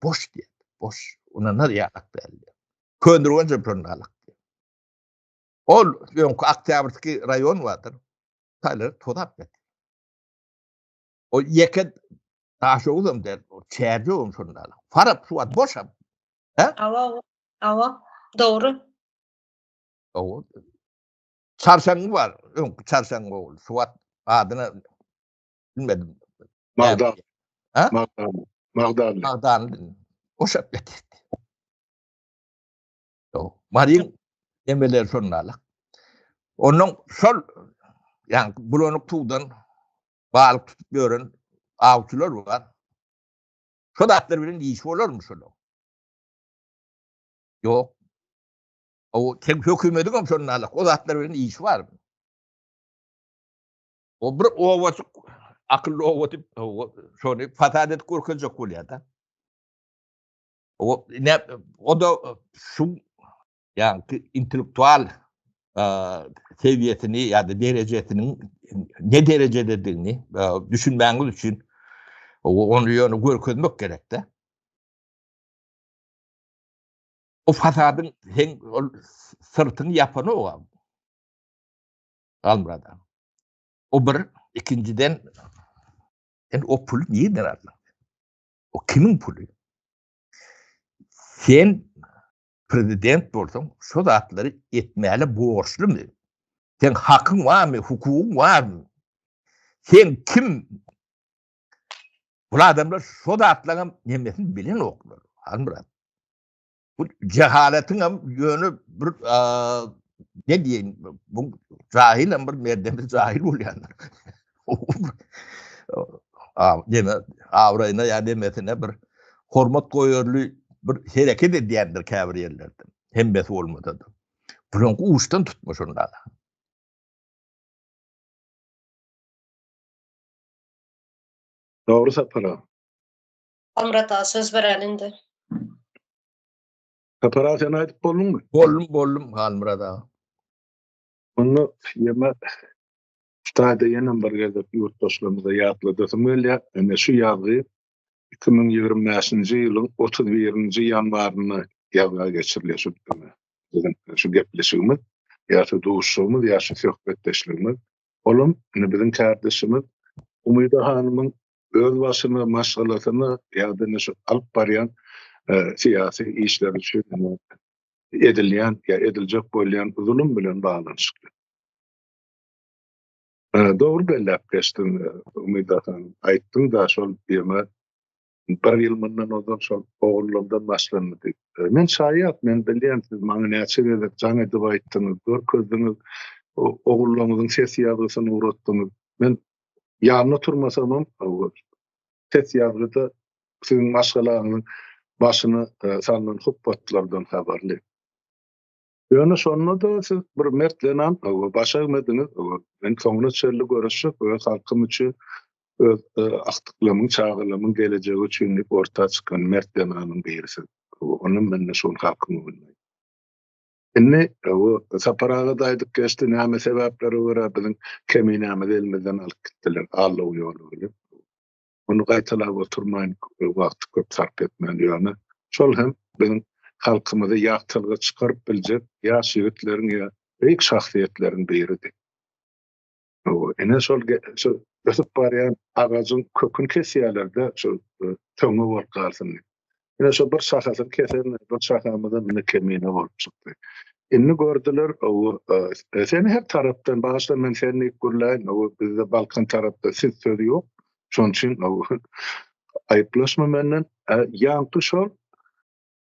Boş diýýär, boş. Unanar ýalak däl diýýär. Köndürgenjem şonda alak diýýär. Ol öňki Oktýabrskiý raýon bardyr. Taýlary tozap ýatyr. O ýeke Daşoguzam däl, o Çärjewem şonda alak. Farap şu wagt boşam. Hä? Awa, awa, dogry. Awa. Çarşaňňy bar, öňki Çarşaňňy ogul. Şu wagt adyny bilmedim. Magdan. Ha? Magdan. Magdanly. Magdanly. Boşap ýatyr. Maryň emeleri şondalyk. Ondan şol ýa bulanyk suwdan balyk tutup ýören awçylar bar. Şo zatlar bilen iş bolarmy şolar? Ýok. O tek hökümetiň hem şondalyk. O zatlar bilen işi bar. O bir owajyk akylly owa diýip şony fasad edip görkezjek bolýar-da. O ne o da şu ýa-ni intellektual sewiýesini ýa-da derejesiniň ne derejededigini düşünmäňiz üçin ony ýöne görkezmek gerek-de. O fasadyň sen ol syrtyňy ýapanok. Almyrat aga. O bir, ikinjiden sen o puly nirden aldyň? O kimiň puly? Sen prezident bolsaň, şo zatlary etmäli borçlumy? Sen hakyň barmy, hukugyň barmy? Sen kim? Bu adamlar şo zatlaryň nemesini bilenoklar. Halmyrat. Bu cehaletiň hem ýöne bir ne diýeýin, bu jahil hem bir merdemli jahil bolýandyr. Deme, abraýyna ýa demesine bir hormat goýarly bir hereket edýändir käbir ýerlerde. Hemmesi bolmasa-da. Bulaň uçdan tutma şonda. Dogry Sapar aga. Halmyrat aga söz beräli indi. Sapar aga sen aýdyp bolduňmy? Boldum, boldum Halmyrat aga. Onda ýene şu taýda ýene bir gezek ýurtdaşlarymyza ýatladasym gelýär. Ine şu ýazgy 2025-nji ýylyň 31-nji ýanwarynda ýazga geçirilýär şu biziň şu gepleşigimiz, ýa şu duşuşygymyz, ýa şu söhbetdeşligimiz. Olam ine biziň kärdeşimiz Umyda hanymyň öz başyna, maşgalasyna ýa-da ine şu alyp barýan syýasy işleri üçin edilýän ýa ediljek bolýan zulum bilen baglanyşykly. Dogry belläp geçdiň Umyda hanym. Aýtdyň-da şol ýeme bir ýyl mundan ozal şol ogullardan başlandy diýip. Men şaýat, men bilýän siz maňa näçe gezek jaň edip aýtdyňyz, görkezdiňiz, ogullaryňyzyň ses ýazgysyny ugratdyňyz. Men ýanynda turmasamam, ses ýazgyda siziň maşgalaňyzyň başyna salnan hupbatlardan habarly. Ýöne şonda-da siz bir mert zenan, baş egmediňiz, men soňuna çenli göreşjek öz halkym üçin, öz agtyklarymyň, çagalarymyň gelejegi üçin diýip orta çykan mert zenanyň birisiz. Onam men-de şu gün halkyň öňünde. Indi Sapar aga-da aýdyp geçdi, näme sebäplere görä biziň keminämizi elimizden alyp gitdiler, aldaw ýoly bilen. Ony gaýtalap oturmaýyn, wagty köp sarp etmän, ýöne şol hem biziň halkymyzy ýagtylyga çykaryp biljek ýaş ýigitleriň ýa beýik şahsyýetleriň biridi. Ine şol şu ösüp barýan agajyň köküni kesýärler-de, şu töňňe bolup galsyn diýip. Ine şo bir şahasyny kesen, bir şahamyzam ine kemine bolup çykdy. Indi gördüler, seni her tarapdan, bagyşla men sen diýip gürläýin, bizde Balkan tarapda siz sözi ýok. Şonuň üçin aýyplaşma menden. Ýaňky şol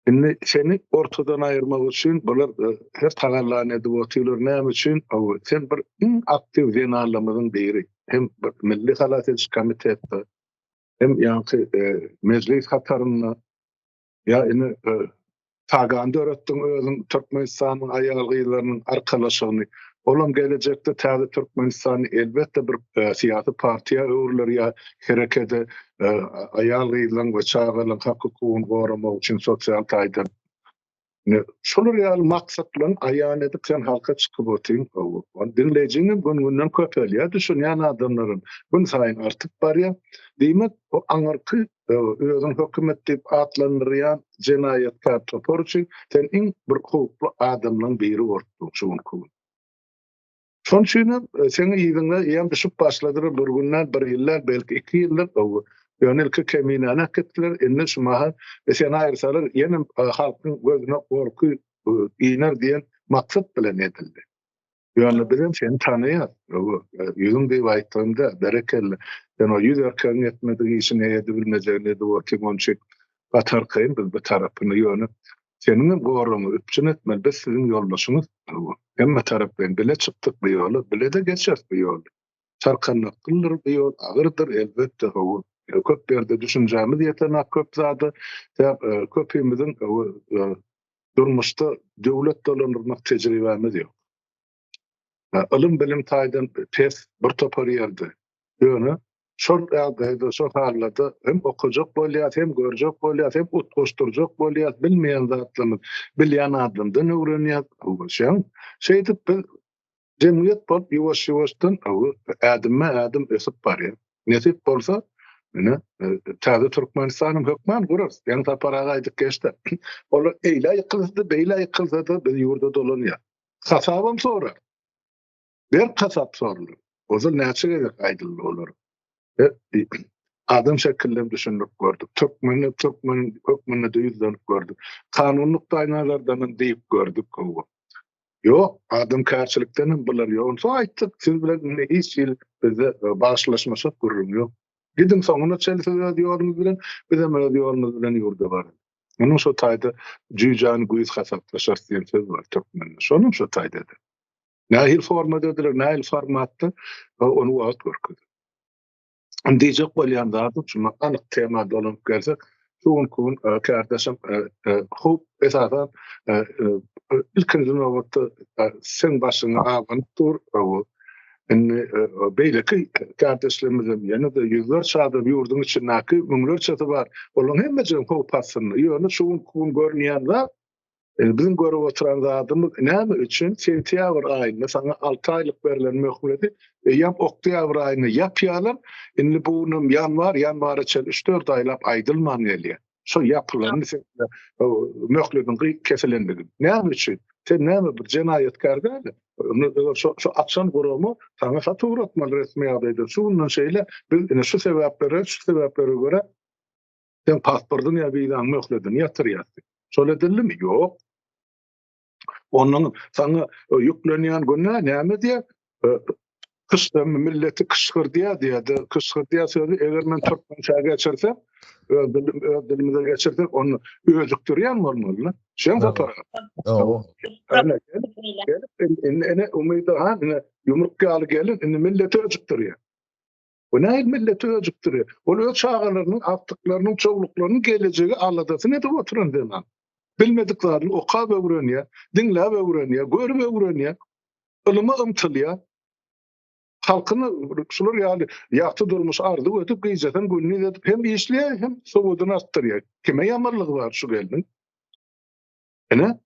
Indi seni ortadan aýyrmak üçin bular her tagallany edip otyrlar. Näme üçin? Sen bir iň aktiw zenanlarymyzyň biri. Hem bir Milli halas ediş komitetde, hem ýaňky mejlis hatarynda ýa indi Tagan döretdiň özüň Türkmenistanyň aýal-gyzlarynyň arkalaşygyny. Olam gelejekde täze Türkmenistany elbetde bir syýasy partiýa öwrüler ýa herekede aýal-gyzlaryň we çagalaryň hak-hukugyny goramak üçin sosial taýdan. Ine, şolar ýaly maksatlaryň aýan edip sen halka çykyp otyň. Ony diňleýjiňem gün-günden köpelýär, düşünýän adamlaram günsaýyn artyp barýar. Diýmek, bu aňyrky özüň hökümet diýip atlandyrýan jenaýatkär topar üçin sen iň bir howply adamlaryň biri bolup durň şu günki gün. Şonuň üçin hem seň yzyňa eýýäm düşüp başladylar, bir gün däl, bir ýyl däl, belki iki ýyldyr. Ýöne ilki Keminäni äkitdiler, indi şu mahal seni aýyrsalar ýene halkyň gözüne gorky iner diýen maksat bilen edildi. Ýöne bizem seni tanaýas. Ýüzüň diýip aýtdygym däl, berekella. Sen o ýüz erkegiň etmedik işini edibilmejegini edip otyň, onuň üçin gaty arkaýyn biz bu tarapyny. Ýöne Seniňem goragyňy üpjün etmeli, biz siziň ýoldaşyňyz. Hemme taraplaýyn bile çykdyk bu ýola, bile-de geçeris bu ýoly. Çarkandaklydyr bu ýol, agyrdyr, elbetde, hawa. Köp ýerde düşünjämiz ýetenak köp zada, sebäp köpimiziň durmuşda döwlet dolandyrmak tejribämiz ýok. Ylym-bilim taýdan pes bir topar ýerde. Ýöne şol ýagdaýda, şol hallarda hem okajak bolýas, hem görjek bolýas, hem utgaşdyrjak bolýas, bilmeýän zatlarymyz bilýän adamdan öwrenýäs. Şeýdip biz jemgyýet bolup ýuwaş-ýuwaşdan ädimme-ädim ösüp barýas. Nesip bolsa, ine, täze Türkmenistanyň hökman gurarys. Ýaňy Sapar aga aýdyp geçdi. Olar eýlä ýykylsa-da, beýlä ýykylsa-da biz ýurda dolanýas. Hasabam sorar. Berk hasap soralar. Ozal näçe gezek aýdyldy olar. Adam şekilde düşündirip gördük. Türkmeni türkmen hökmünde de ýüzlenip gördük. Kanun nukdaýnazardan hem diýip gördük. Ýok, adamkärçilikden hem bular ýok. Onsoň aýtdyk, siz bilen indi hiç hili bizde e, bagyşlaşmaşak gürrüň ýok. Gidiň soňuna çenli siz öz ýoluňyz bilen, biz hem öz ýolumyz bilen ýurda baralyň. Onuň şo taýda jüýjäni güýz hasaplaşarys diýen söz bar türkmende. Şonuň şo taýda-da. Nähili formada ediler, nähili formatda, ony wagt görkezer. Indi diýjek bolýan zadym şu anyk tema dolanyp gelsek, şu günki gün kärdeşim howp esasan ilkinji nobatda seň başyňa abanyp dur. Indi beýleki kärdeşlerimiz hem ýene-de ýüzlerçe adam ýurduň içindäki müňlerçesi bar. Olaryň hemmejigem howp astynda. Ýöne şu günki gün görünýän zat, biziň görüp oturan zadymyz näme üçin sentýabr aýynda saňa alty aýlyk berlen möhleti eýýäm oktýabr aýynda ýapýarlar. Indi bu günem ýanwar, ýanwara çenli üç-dört aýlap aýdylman gelýär. Şo ýapylany möhlediň kesilendigi. Näme üçin? Sen näme bir jenaýatkär däl. Şo şo açan gurama saňa hat ugratmaly resmi ýagdaýda. Şu günden şeýle biz ine şu sebäplere, şu sebäplere görä sen pasportyň ýa wizaň möhledini ýatyrýas diýip. Şol edildimi? Ýok. Ondan saňa ýüklenýän günä näme diýýär? Kyşda milleti kyşgyrdýar diýýär. Kyşgyrdýar sözi eger men türkmençä geçirsem, öz dilim, öz dilimize geçirsek, ony öjükdirýän bolmaly. Şeň sapar. Ene, ene, ene, Umyda han, ine, ýumruk ýaly gelin, indi milleti öjükdirýär. Bu nähili milleti öjükdirýär? Ol öz çagalarynyň, agtyklarynyň, çowluklarynyň gelejegi aladasyny edip oturan zenan. Bilmedik zadyny okap öwrenýär, diňläp öwrenýär, görüp öwrenýär, ylyma ymtylýar. Halkyna şular ýaly ýagty durmuş arzuw edip, gijesini gündiz edip hem işleýär, hem sowadyny artdyrýar. Kime ýamanlygy bar şu gelniň? Ine,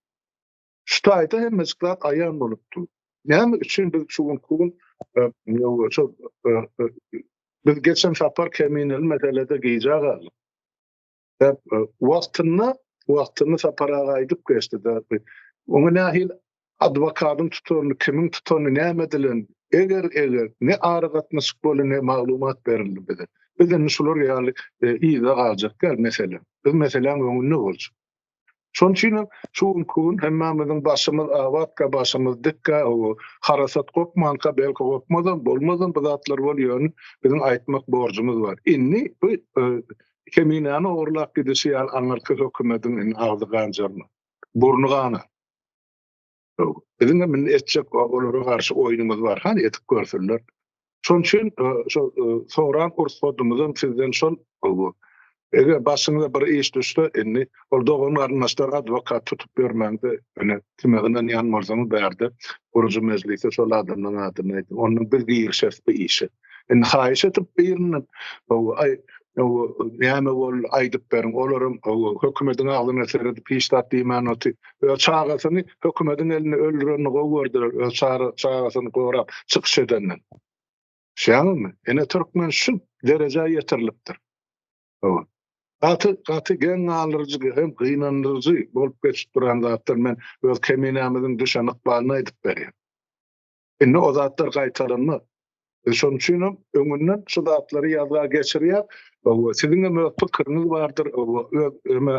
Şu taýda hemmejik zat aýan bolup dur. Näme üçin biz şu günki gün şo biz geçen sapar Kemineli meselede gijä galdyk. Wagtynda. Wagtynda Sapar aga aýdyp geçdi-de, oňa nähili adwokadyň tutanyny, kimiň tutanyny, näme edilenini, eger, eger ne aragatnaşyk boldy, ne maglumat berildi bize. Biz indi şular ýaly yza galjak däl mesele. Biz meseläň öňünde boljak. Şonuň üçin hem şu günki gün hemmämiziň başymyz abatka, başymyz dikkä, harasat gopmanka, belki gopmazam, bolmazam bu zatlar bol, ýöne biziň aýtmak borjumyz bar. Indi bu Keminäni ogurlap gidişi ýaly aňyrky hökümediň indi agzy ganjarma, burny ganar. Biziň hem indi etjek olara garşy oýnumyz bar, hany edip görsünler. Şonuň üçin şo soran ursadymyzam sizden şol eger başyňyza bir iş düşse indi ol dogan garyndaşlar adwokat tutup ýörmäňde ine kime ynanýan bolsaňyz bärde gurujy mejlise şol adamlaň adyny aýdyň. Ondan biz girişeris bu işe. Indi haýyş edip birinden aý näme boldy aýdyp beriň. Olaram hökümediň agzyna seredip hiç zat diýmän otyr. Öz çagasyny hökümediň elinde öldürenini gowy gördüler, öz çagasyny gorap çykyş edenden. Düşýäňizmi? Ene türkmen şu derejä ýetirilipdir. Gaty, gaty geň galdyryjy hem gynandyryjy bolup geçip duran zatlar. Men öz keminämiziň düşen ykbalyny aýdyp berýän. Indi o zatlar gaýtalanmaz. Biz şonuň üçin hem öňünden şu zatlary ýazga geçirýär. Siziň hem öz pikiriňiz bardyr, öz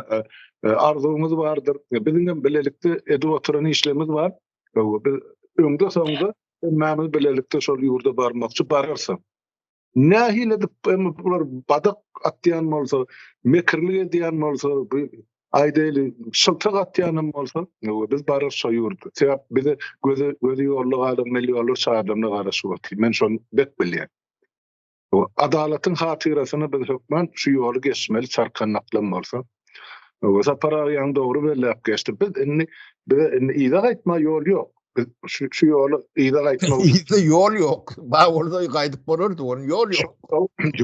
arzuwyňyz bardyr. Biziň hem bilelikde edip oturan işlerimiz bar. Biz öňde-soňda hemmämiz bilelikde şol ýurda barmakçy, bararys hem. Nähili edip bular badak atýan bolsa, mekirlik edýän bolsa, bu aýdaýly şyltak atýan hem bolsa, biz bararys şo ýurda. Sebäp bize gözi gözi ýolda galan millionlarça adamlar garaşyp otyr. Men şony bek bilýän. Adalatyň hatyrasyna biz hökman şu ýoly geçmeli çarkandaklam bolsa. Sapar aga ýaňy dogry belläp geçdi. Biz indi bize indi yza gaýtma ýol ýok. Biz şu, şu ýoly yza gaýtmak Yza ýol ýok. Ba bolsa gaýdyp bolardy, onuň ýol ýok.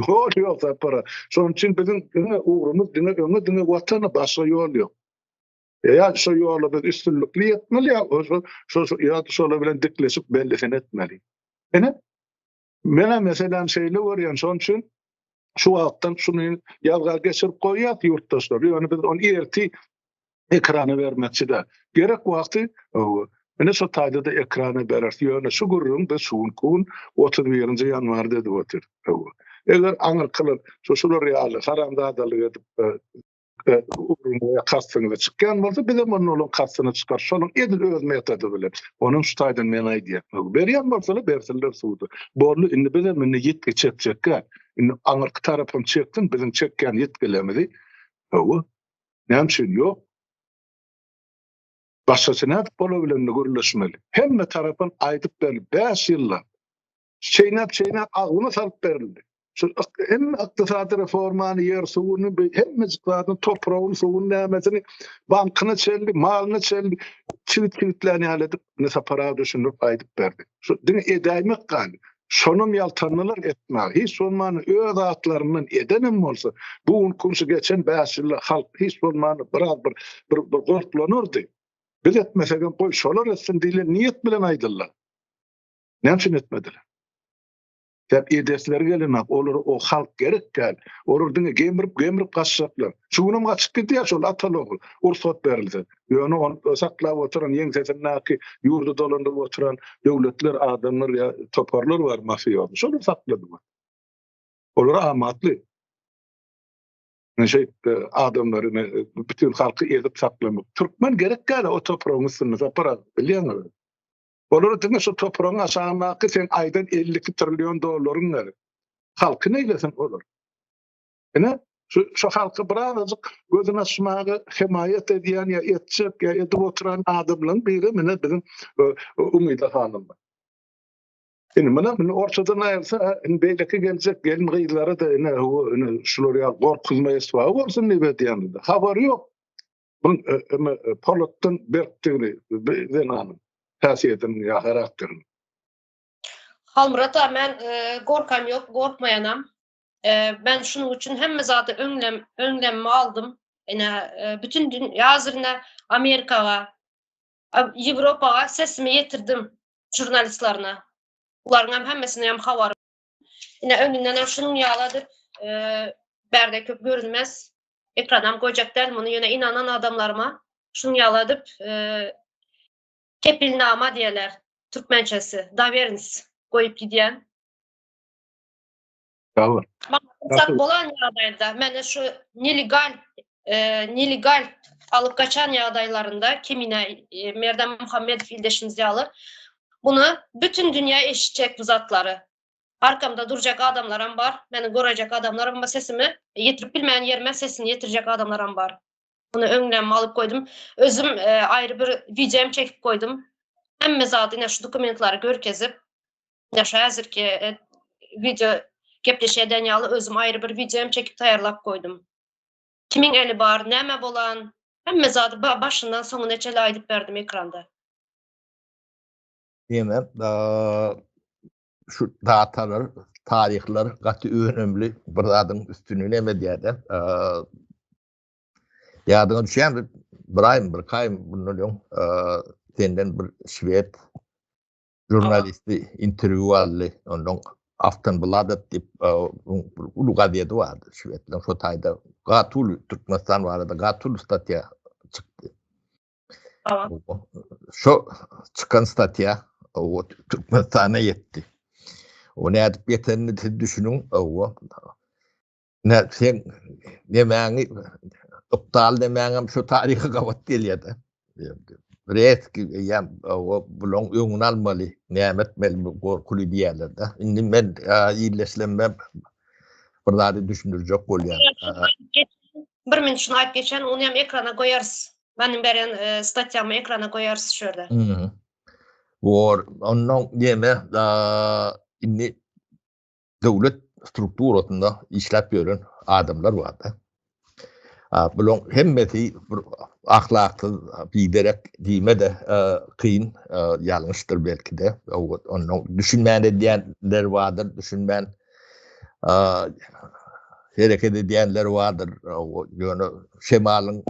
Ýol ýok Sapar aga. Şonuň üçin biziň diňe ugrumyz diňe öňe, diňe watana, başga ýol ýok. Ýa şu ýola biz üstünlikli ýetmeli, ýa şo şo ýa şolar bilen dikleşip bellisini etmeli. Ine, men meseläni şeýle görýän, şonuň üçin şu wagtdan şuny ýazga geçirip goýýas ýurtdaşlar. Ýöne biz ony erti ekrana bermekçi däl. Gerek wagty ine şu taýda-da ekrana bereris. Ýöne şu gürrüň biz şu günki gün 31-nji ýanwarda edip otyrys. Eger aňyrkylar şu şular ýaly haramzadalyk edip ugruňa kastyňyza çykýan bolsa, bizem onda olaň kastyna çykarys. Şonuň edil öz metody bilen. Onam şu taýdan men aýdýan. Berýän bolsalar bersinler suda. Boldy, indi bizem indi ýitgi çekjekkä. Indi aňyrky tarapam çeksin biziň çekýän ýitgilerimizi. Hawa. Näme üçin ýok? Başgaça nädip olar bilen gürleşmeli? Hemme tarapyn aýdyp berli 5 ýyllap. Çeýnäp-çeýnäp agzyna salyp berildi. Şu hemme ykdysady reformany, ýer suwuny, hemmejik zadyny, topragyny, suwuny, nämesini, bankyna çenli, malyna çenli çigit-çigitlän ýaly edip, ine Sapar aga düşündirip aýdyp berdi. Şu diňe edäýmek galdy. Şonam ýaltandylar etmäge. Hiç bolmanda öz atlaryndan edenem bolsa, bu günki şu geçen 5 ýylda halk hiç bolmanda biraz bir bir, bir gorklanardy. Biz etmesegem goý şolar etsin diýlen niýet bilen aýdyldy. Näme üçin etmediler? Sebäp edesleri gelenok, olara o halk gerek däl. Olar diňe gemrip, gemrip gaçjaklar. Şu günem gaçyp gidýär şol ataly ogul, rugsat berilse. Ýöne ony saklap oturan ýeňsesindäki ýurdy dolandyryp oturan döwletler, adamlar ýa toparlar bar mafiozy. Şolar saklady. Olara amatly. Şeýtdi adamlary bütin halky ezip saklamak. Türkmen gerek däl o topragyň üstünde Sapar aga, bilýäňmi? Olara diňe şu topragyň aşagyndaky seň aýdan 52 trillion dollaryň gerek. Halky neýlesin olar? Ine, şu şu halky birazajyk gözüni açmaga hemaýat edýän ýa etjek ýa edip oturan adamlaryň biri mine biziň Umyda hanym. Indi mine indi ortadan aýrylsa, indi beýleki geljek gelin gyzlara da ine ine şular ýaly gorkuzma esbaby bolsun diýip edýändir. Habary ýok. Bu polatdan berkdigini zenanyň häsiýetiniň ýa harakteriniň. Halmyrat aga men gorkam ýok, gorkmaýanam. Men şunuň üçin hemme zady öňlem öňlemmi aldym. Ine bütün dünýä hazyrine Amerikaga, Ýewropaga sesimi ýetirdim žurnalistlerine. Bularyň hem hemmesine hem habary. Ine öňünden hem şunuň ýaly edip bärde köp görünmez. Ekranam goýjak däl muny ýöne ynanan adamlaryma şuň ýaly edip kepilnama diýerler türkmençesi dowerns goýup gidýän. Sag bol. Maňa bolan ýagdaýda meni şu nelegal nelegal alyp gaçan ýagdaýlarynda Kemine Merdan Muhammedow ildeşimiz ýaly muny bütin dünýä eşitjek bu zatlary. Arkamda durjak adamlaram bar, meni gorajak adamlaram bar, sesimi ýetirip bilmeýän ýerime sesini ýetirjek adamlaram bar. Muny öňden alyp goýdum. Özüm aýry bir wideo hem çekip goýdum. Hemme zady ine şu dokumentlary görkezip, ine şu häzirki wideo gepleşik eden ýaly özüm aýry bir wideo hem çekip taýýarlap goýdum. Kimiň eli bar, näme bolan, hemme zady başyndan soňuna çenli aýdyp berdim ekranda. Diýmek, şu datalar, taryhlar gaty önemli bir zadyň üstüni näme edýär-de. Ýadyňa düşýärmi, bir aýmy, bir aýmy bundan öň senden bir şwed žurnalisti interwýu aldy. Ondan Aftonbladet diýip bir uly gazeti bardy şwedleriň. Şo taýda gaty uly Türkmenistan barada gaty uly statýa çykdy. Şo çykan statýa o Türkmenistana ýetdi. O nädip ýetenini siz düşüniň, o Ne sen nemäňi ykdal demäňem şu taryha gabat gelýär-de. Reski eýýäm o bulaň öňüni almaly, näme etmeli bu gorkuly diýýärler-de. Indi men illeşlemem bir zady düşündirjek bolýan. Bir minut şuny aýdyp geçen, ony hem ekrana goýarys. Meniň beren statýamy ekrana goýarys şu ýerde. Bor, ondan neme, indi döwlet strukturasynda işläp ýören adamlar barda. Bularyň hemmesi bir ahlaksyz, biderek diýme-de kyn, ýalňyşdyr belki-de. Ondan düşünmän edýänler bardyr, düşünmän hereket edýänler bardyr. Ýöne şemalyň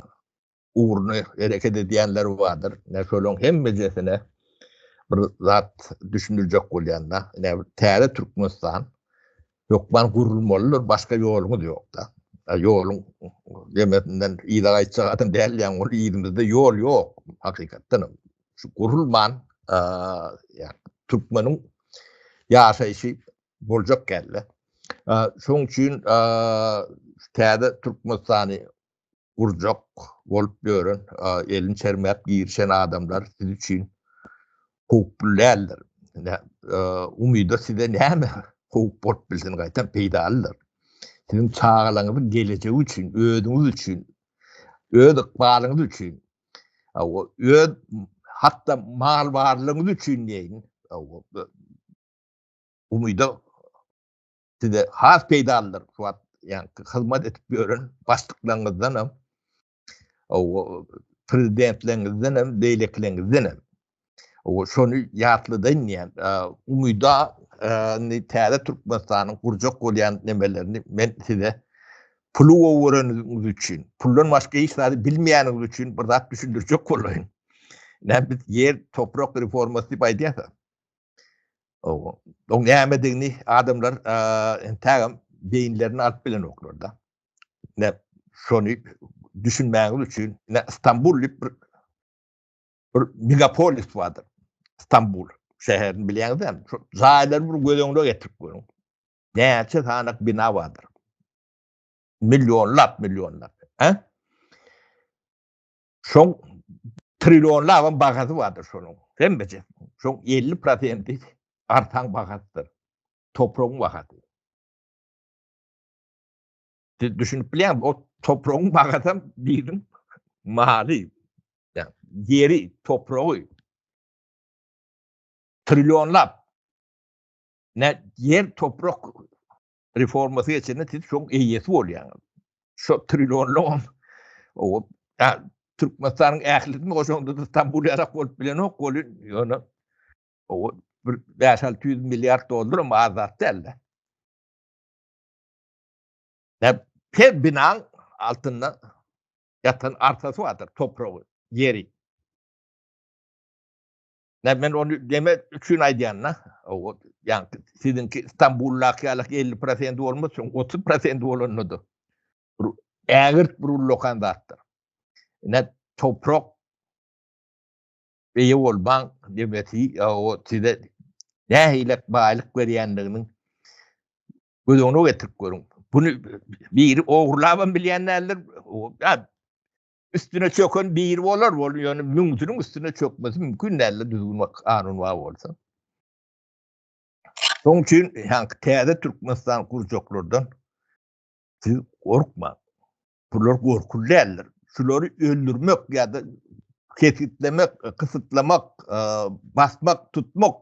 ugruna hereket edýänler bardyr. Ine şolaryň hemmejesine bir zat düşündirjek bolýan-da. Ine bir täze Türkmenistan hökman gurulmalydyr, başga ýoluňyz ýok-da. Ýoluň demesinden yza gaýtjak adam däl ýaň, ol yzymyzda ýol ýok hakykatdan hem. Şu gurulman ýa türkmeniň ýaşaýşy boljak däl-de. Şoň üçin täze Türkmenistany gurjak bolup ýören, elini çermäp girişen adamlar siz üçin howply däldir. Umyda size näme howp bolup bilsin, gaýtam peýdalydyr. Siziň çagalaryňyzyň gelejegi üçin, özüňiz üçin, öz ykbalyňyz üçin, öz hatda mal barlygyňyz üçin diýeýin, umyda size has peýdalydyr. Şu wagt ýa hyzmat edip ýören başlyklaryňyzdan hem, o prezidentleriňizden hem, beýlekileriňizden hem. O şony ýatladaýyn diýen, umyda indi täze Türkmenistanyň gurjak bolýan nemelerini men size puly gowy göreniňiz üçin, puldan başga hiç zady bilmeýäniňiz üçin bir zat düşündirjek bolaýyn. Näme biz ýer, toprak reformasy diýip aýdýarys. Oň nämedigini adamlar entägem beýinlerine alyp bilenoklar-da. Ne şony düşünmäňiz üçin, ne Istanbul diýip bir bir megapolis bardyr. Istanbul şäherini bilýäňiz dämi? Şu jaýlary bir göz öňüne getirip görüň. Näçe sanak bina bardyr? Millionlap, millionlap. Hä? Şoň trillionlabam bahasy bardyr şonuň. Hemmesi. Şoň 50 prosenti artan bahasydyr. Topragyň bahasy. Siz düşünip bilýäňmi? O topragyň bahasam biriniň maly. Ýa ýeri, topragy. Trillionlap. Ne ýer, toprak reformasy geçende siz şoň eýesi bolýaňyz. Şo trillionlygam o Türkmenistanyň ählisini goşaňda Stambul ýarak bolup bilenok welin ýöne o bir 5-600 milliard dollaram az zat däl-de. Her binaň altynda ýatan arsasy bardyr, topragy, ýeri. Ne men ony deme üçin aýdýan-da. O ýa siziňki Stambuldaky ýaly 50% bolmaz, şoň 30% bolanda-da. Ägirt bir ullakan zatdyr. Ine toprak eýe bolmaň demesi o size nähili baýlyk berýändiginiň göz öňüne getirip görüň. Bunu biri ogurlabam bilýän däldir. Üstüne çöken biri bolar, bol ýöne müňsüniň üstüne çökmesi mümkin däldir düzgün we kanun bar bolsa. Şonuň üçin ýaňky täze Türkmenistan gurjaklardan siz gorkmaň. Bular gorkuly däldir. Şulary öldürmek ýa-da kesgitlemek, kysytlamak, basmak, tutmak,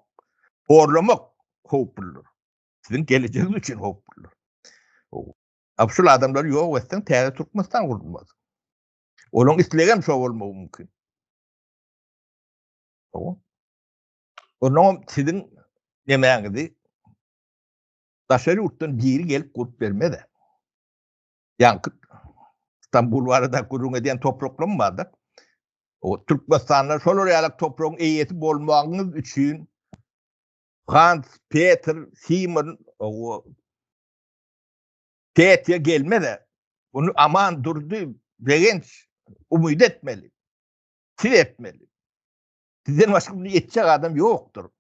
horlamak howpludyr. Siziň gelejegiňiz üçin howpludyr. A şul adamlary ýok etseň täze Türkmenistan gurulmaz. Olaryň islegi hem şo bolmagy mümkin. Onnoňam siziň nemäňizi daşary ýurtdan biri gelip gurup bermez-ä. Ýaňky Stambul barada gürrüň edýän topraklam barda. O Türkmenistanda şolar ýaly topragyň eýesi bolmagyňyz üçin Hans, Peter, Simon o Petýa gelmez-ä. Bunu Aman Durdy, Begenç umyt etmeli. Siz etmeli. Sizden başga bunu etjek adam ýokdur.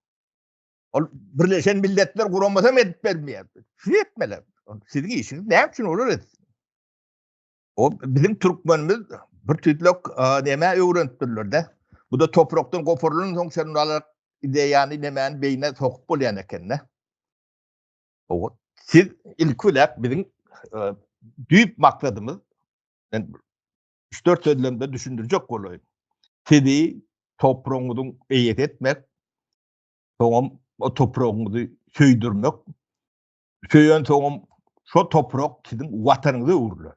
Ol Birleşen Milletler Guramasy hem edip bermeýär. Siz etmeli. Siziň işiňiz näme üçin olar etsin? O biziň türkmenimiz bir tüýtlek näme öwrenipdirler-de. Bu da toprakdan goparylan soň sen alar ideýany nämäni beýne sokup bolýan eken-de. O siz ilki bilen biziň düýp maksadymyz men 3-4 sözlemde düşündirjek bolaýyn. Sizi topragyňyzyň eýesi etmek, soňam o topragyňyzy söýdürmek, söýen soňam şo toprak siziň watanyňyza öwrüler.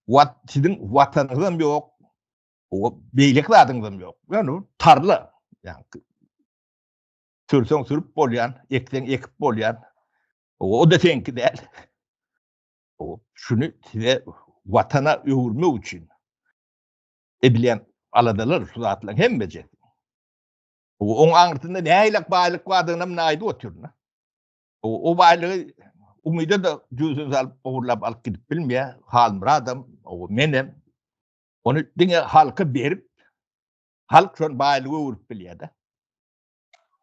Wat siziň watanyňyzam ýok, o beýleki zadyňyzam ýok. Ýöne tarla, ýagny sürseň sürüp bolýan, ekseň ekip bolýan. O-da seňki däl. O şuny size watana öwürmek üçin edilýän aladalar şu zatlaryň hemmejesi. Oň aňyrsynda nähili baýlyk bardygyny hem aýdyp otyryn. O, o baýlygy umyda-da jübüsini salyp ogurlap alyp gidip bilmeýär. Halmyradam, o menem. Ony diňe halka berip, halk şony baýlyga öwürip bilýär-de.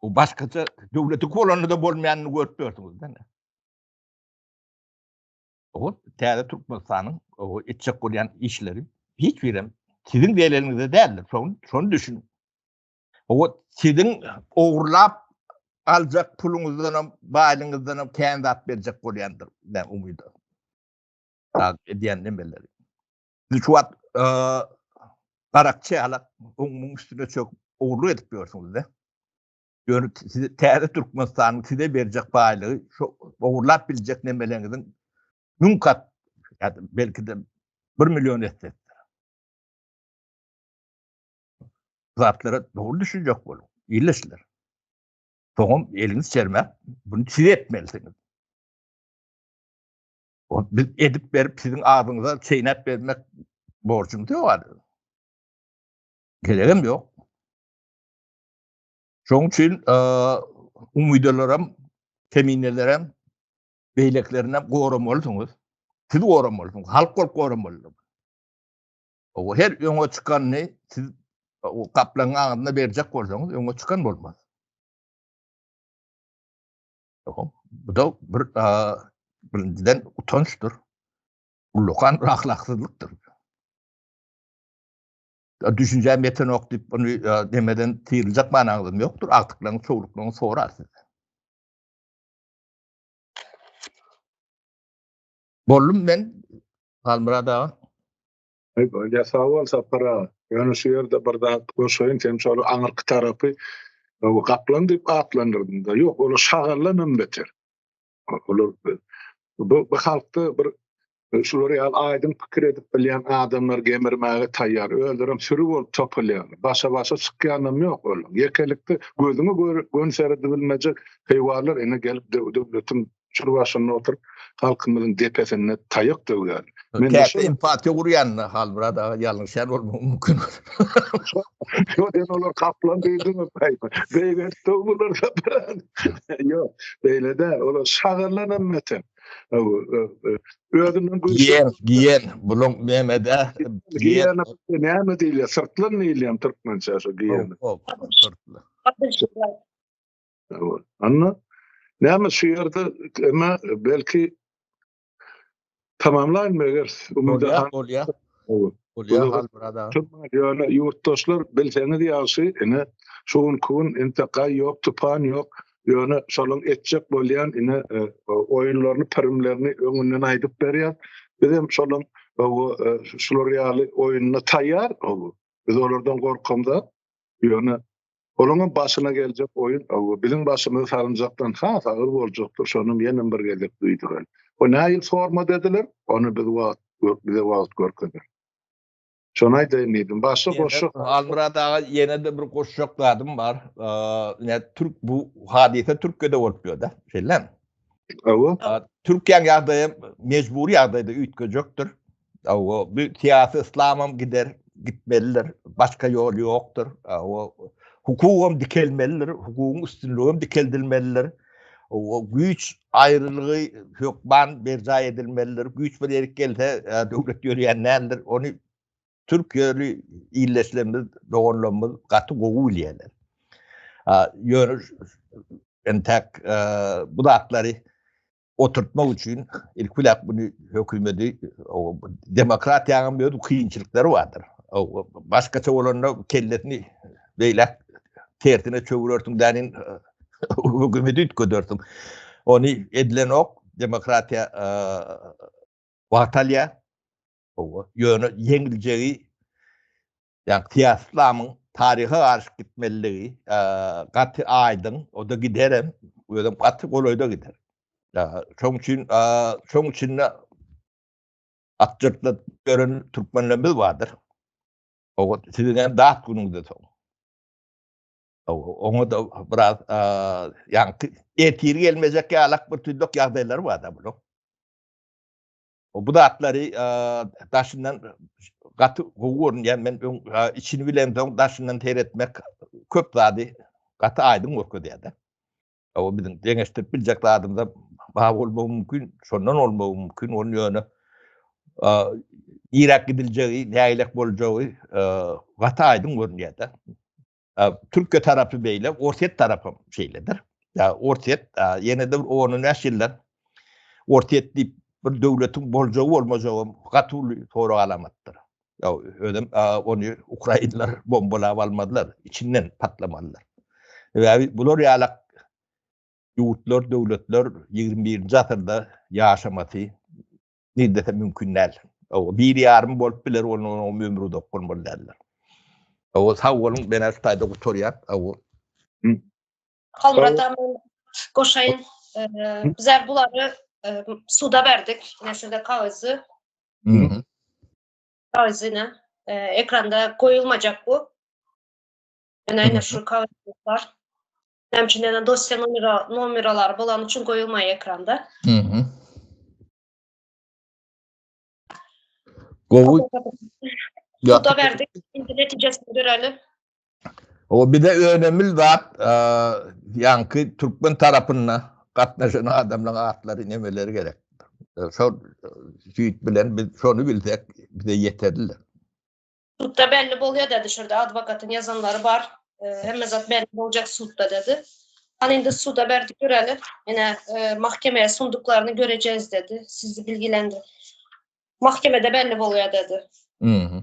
O başgaça döwleti bolanda-da bolmaýanyny görüp ýörsüňiz-de. O täze Türkmenistanyň o etjek bolýan işleri hiç birem siziň zeleliňize däldir. Şony, şony düşüniň. O siziň ogurlap aljak puluňyzdan hem, baýlygyňyzdan hem kän zat berjek bolýandyr. Men umyda. Zat edýän nemeleri. Siz şu wagt garakçy ýalak oň üstüne çöküp ogurlyk edip ýörsüňiz-de. Ýöne size täze Türkmenistanyň size berjek baýlygy şu ogurlap biljek nemeleriňiziň 1000 kat ýa-da belki-de 1 million essesidir. Zatlara dogry düşünjek boluň, ildeşler. Soňam eliňiz çermäp, bunu siz etmelisiňiz. O biz edip berip siziň agzyňyza çeýnäp bermek borjumyz ýok hali. Geregem ýok. Şonuň üçin umydalaram, keminelerim, beýlekilerinem goramalysyňyz. Siz goramalysyňyz, halk bolup goramalydyr. O her öňe çykanyny siz o gaplaňyň agzyna berjek bolsaňyz, öňe çykan bolmaz. Bu da bir birinjiden utançdyr. Ullakan bir ahlaksyzlykdyr. Düşünjäm ýetenok diýip, bunu demeden syryljak manaňyzam ýokdur. Agtyklaryňyz, çowluklaryňyz sorar sizden. Boldum men Halmyrat aga. Aý bolýa sag bol Sapar aga. Ýöne şu ýerde bir zat goşaýyn sen şol aňyrky tarapy gaplaň diýip atlandyrdyňda. Ýok olar şagaldan hem beter. Olar bu bu halkda bir şular ýaly aýdyň pikir edip bilýän adamlar gemirmäge taýýar. Özlerem süri bolup topulýar. Başa-başa çykýanam ýok olaryň. Ýekelikde gözüňe göni seredibilmejek heýwanlar ine gelip döwletiň. Çür başynda oturyp halkymyzyň depesinde taýak döwýär. Men Käte empatiýa gurýan Halmyrat aga ýalňyşýan bolmagy mümkin. Ýok, sen olar kaplan diýdiňmi? Beýgelt döwmüler sapar. Ýok, beýle däl. Olar şagallanam beter. Özünden güýçli. Giýen, giýen, buluň Mehmede giýen. Näme diýilýär? Syrtlan diýilýär türkmençe şo giýen. Syrtlan. Anna, näme şu ýerde emma belki tamamlaýyn meger. Bolýar, bolýar. Bolýar Halmyrat aga. Ýöne ýurtdaşlar bilseňiz ýagşy, ine şu günki gün entek gaý ýok, tupan ýok. Ýöne şolaň etjek bolýan ine e, oýunlaryny, pirimlerini öňünden aýdyp berýär. Biz hem şolaň e, şular ýaly oýnuna taýýar. Biz olardan gorkamda ýöne Olaryň başyna geljek oýun, biziň başymyza salynjakdan has agyr boljakdyr, şonam ýenem bir gezek duýduraly. O nähili forma dediler, ony biz wagt, bize wagt görkezer. Şony aýdaýyn diýdim. Başga goşjak. Halmyrat aga ýene-de bir goşjak zadym bar. Ine türk bu hadysa Türkiýede bolup ýör-de. Şeýlemi? Hawa. Türkiýäň ýagdaýy mejbury ýagdaýda üýtgejekdir. Hawa, bu syýasy yslamam gider, gitmelidir. Başga ýol ýokdur. Hawa, hukugam dikelmelidir, hukugyň üstünligem dikeldilmelidir. Hawa, güýç aýrylygy hökman berjaý edilmelidir. Güýç bir ýerik gelse, döwlet ýörýän däldir. Ony türkiýeli ildeşlerimiz, doganlarymyz gaty gowy bilýärler. Ýöne entäk bu zatlary oturtmak üçin ilki bilen bunu hökümeti demokratiýanyň öz kynçylyklary bardyr. Başgaça bolanda kellesini beýläk tersine çöwürersiň dänin hökümeti üýtgedersiň. Ony edilenok, demokratiýa wagt alýar. Ýöne ýeňiljegi Ýa syýasy yslamyň taryha garyşyp gitmeliligi gaty aýdyň, o-da giderem, özem gaty golaýda gider. Şoň üçin, şoň içinde at jyrtladyp ýören türkmenlerimiz bardyr. Oňa siziň hem dat günüňizde soň. Oňa-da biraz ýaňky ertir gelmejek ýalak bir tüýdük ýagdaýlary bar-da buluň. Bu zatlary daşyndan gaty gowy görünýär. Men öň içini bilemsoň daşyndan seretmek köp zady gaty aýdyň görkezýär-de. O biziň deňeşdirip biljek zadymyza bar bolmagy mümkin, şondan bolmagy mümkin. Ony ýöne niräk gidiljegi, nägilek boljagy gaty aýdyň görünýär-de. Türkiýe tarapy beýle, Orsýet tarapam şeýledir. Ýa Orsýet ýene-de bir on-on bäş ýyldan Orsýet diýip bir döwletiň boljagy bolmajagam gaty uly sorag alamatdyr. Ýa özem ony ukrainler bombalap almadylar, içinden patlamalylar. Sebäbi bular ýalak ýurtlar, döwletler 21-nji asyrda ýaşamasy Nirdese mümkin däl. Owa, bir ýarym bolup biler, onuň ömri uzak bolmaly däldir. Owa, sag boluň, men şu taýda gutarýan. Owa. Halmyrat aga, men goşaýyn. Bizler bulary suda berdik. Ine şurada kagyzy. Kagyzy ine. Ekranda goýulmajak bu. Ine ine şu kagyz bar. Näme üçin ýa dosýa nomera nomeralary bolany üçin goýulmaýar ekranda. Mhm. Gowy. Suda berdik. Indi netijesini göreli. O bir de önemli zat, ýaňky türkmen tarapynda gatnaşan adamlaryň atlary nemeleri gerek. Şol süýt bilen biz şony bilsek bize ýeterli. Sudda belli bolýar dedi şurada adwokatyň ýazanlary bar. Hemme zat belli boljak sudda dedi. Hany indi suda berdik göreli. Ine mahkemeye sunduklaryny göreceğiz dedi. Sizi bilgilendir. Mahkemede belli bolýar dedi. Mhm.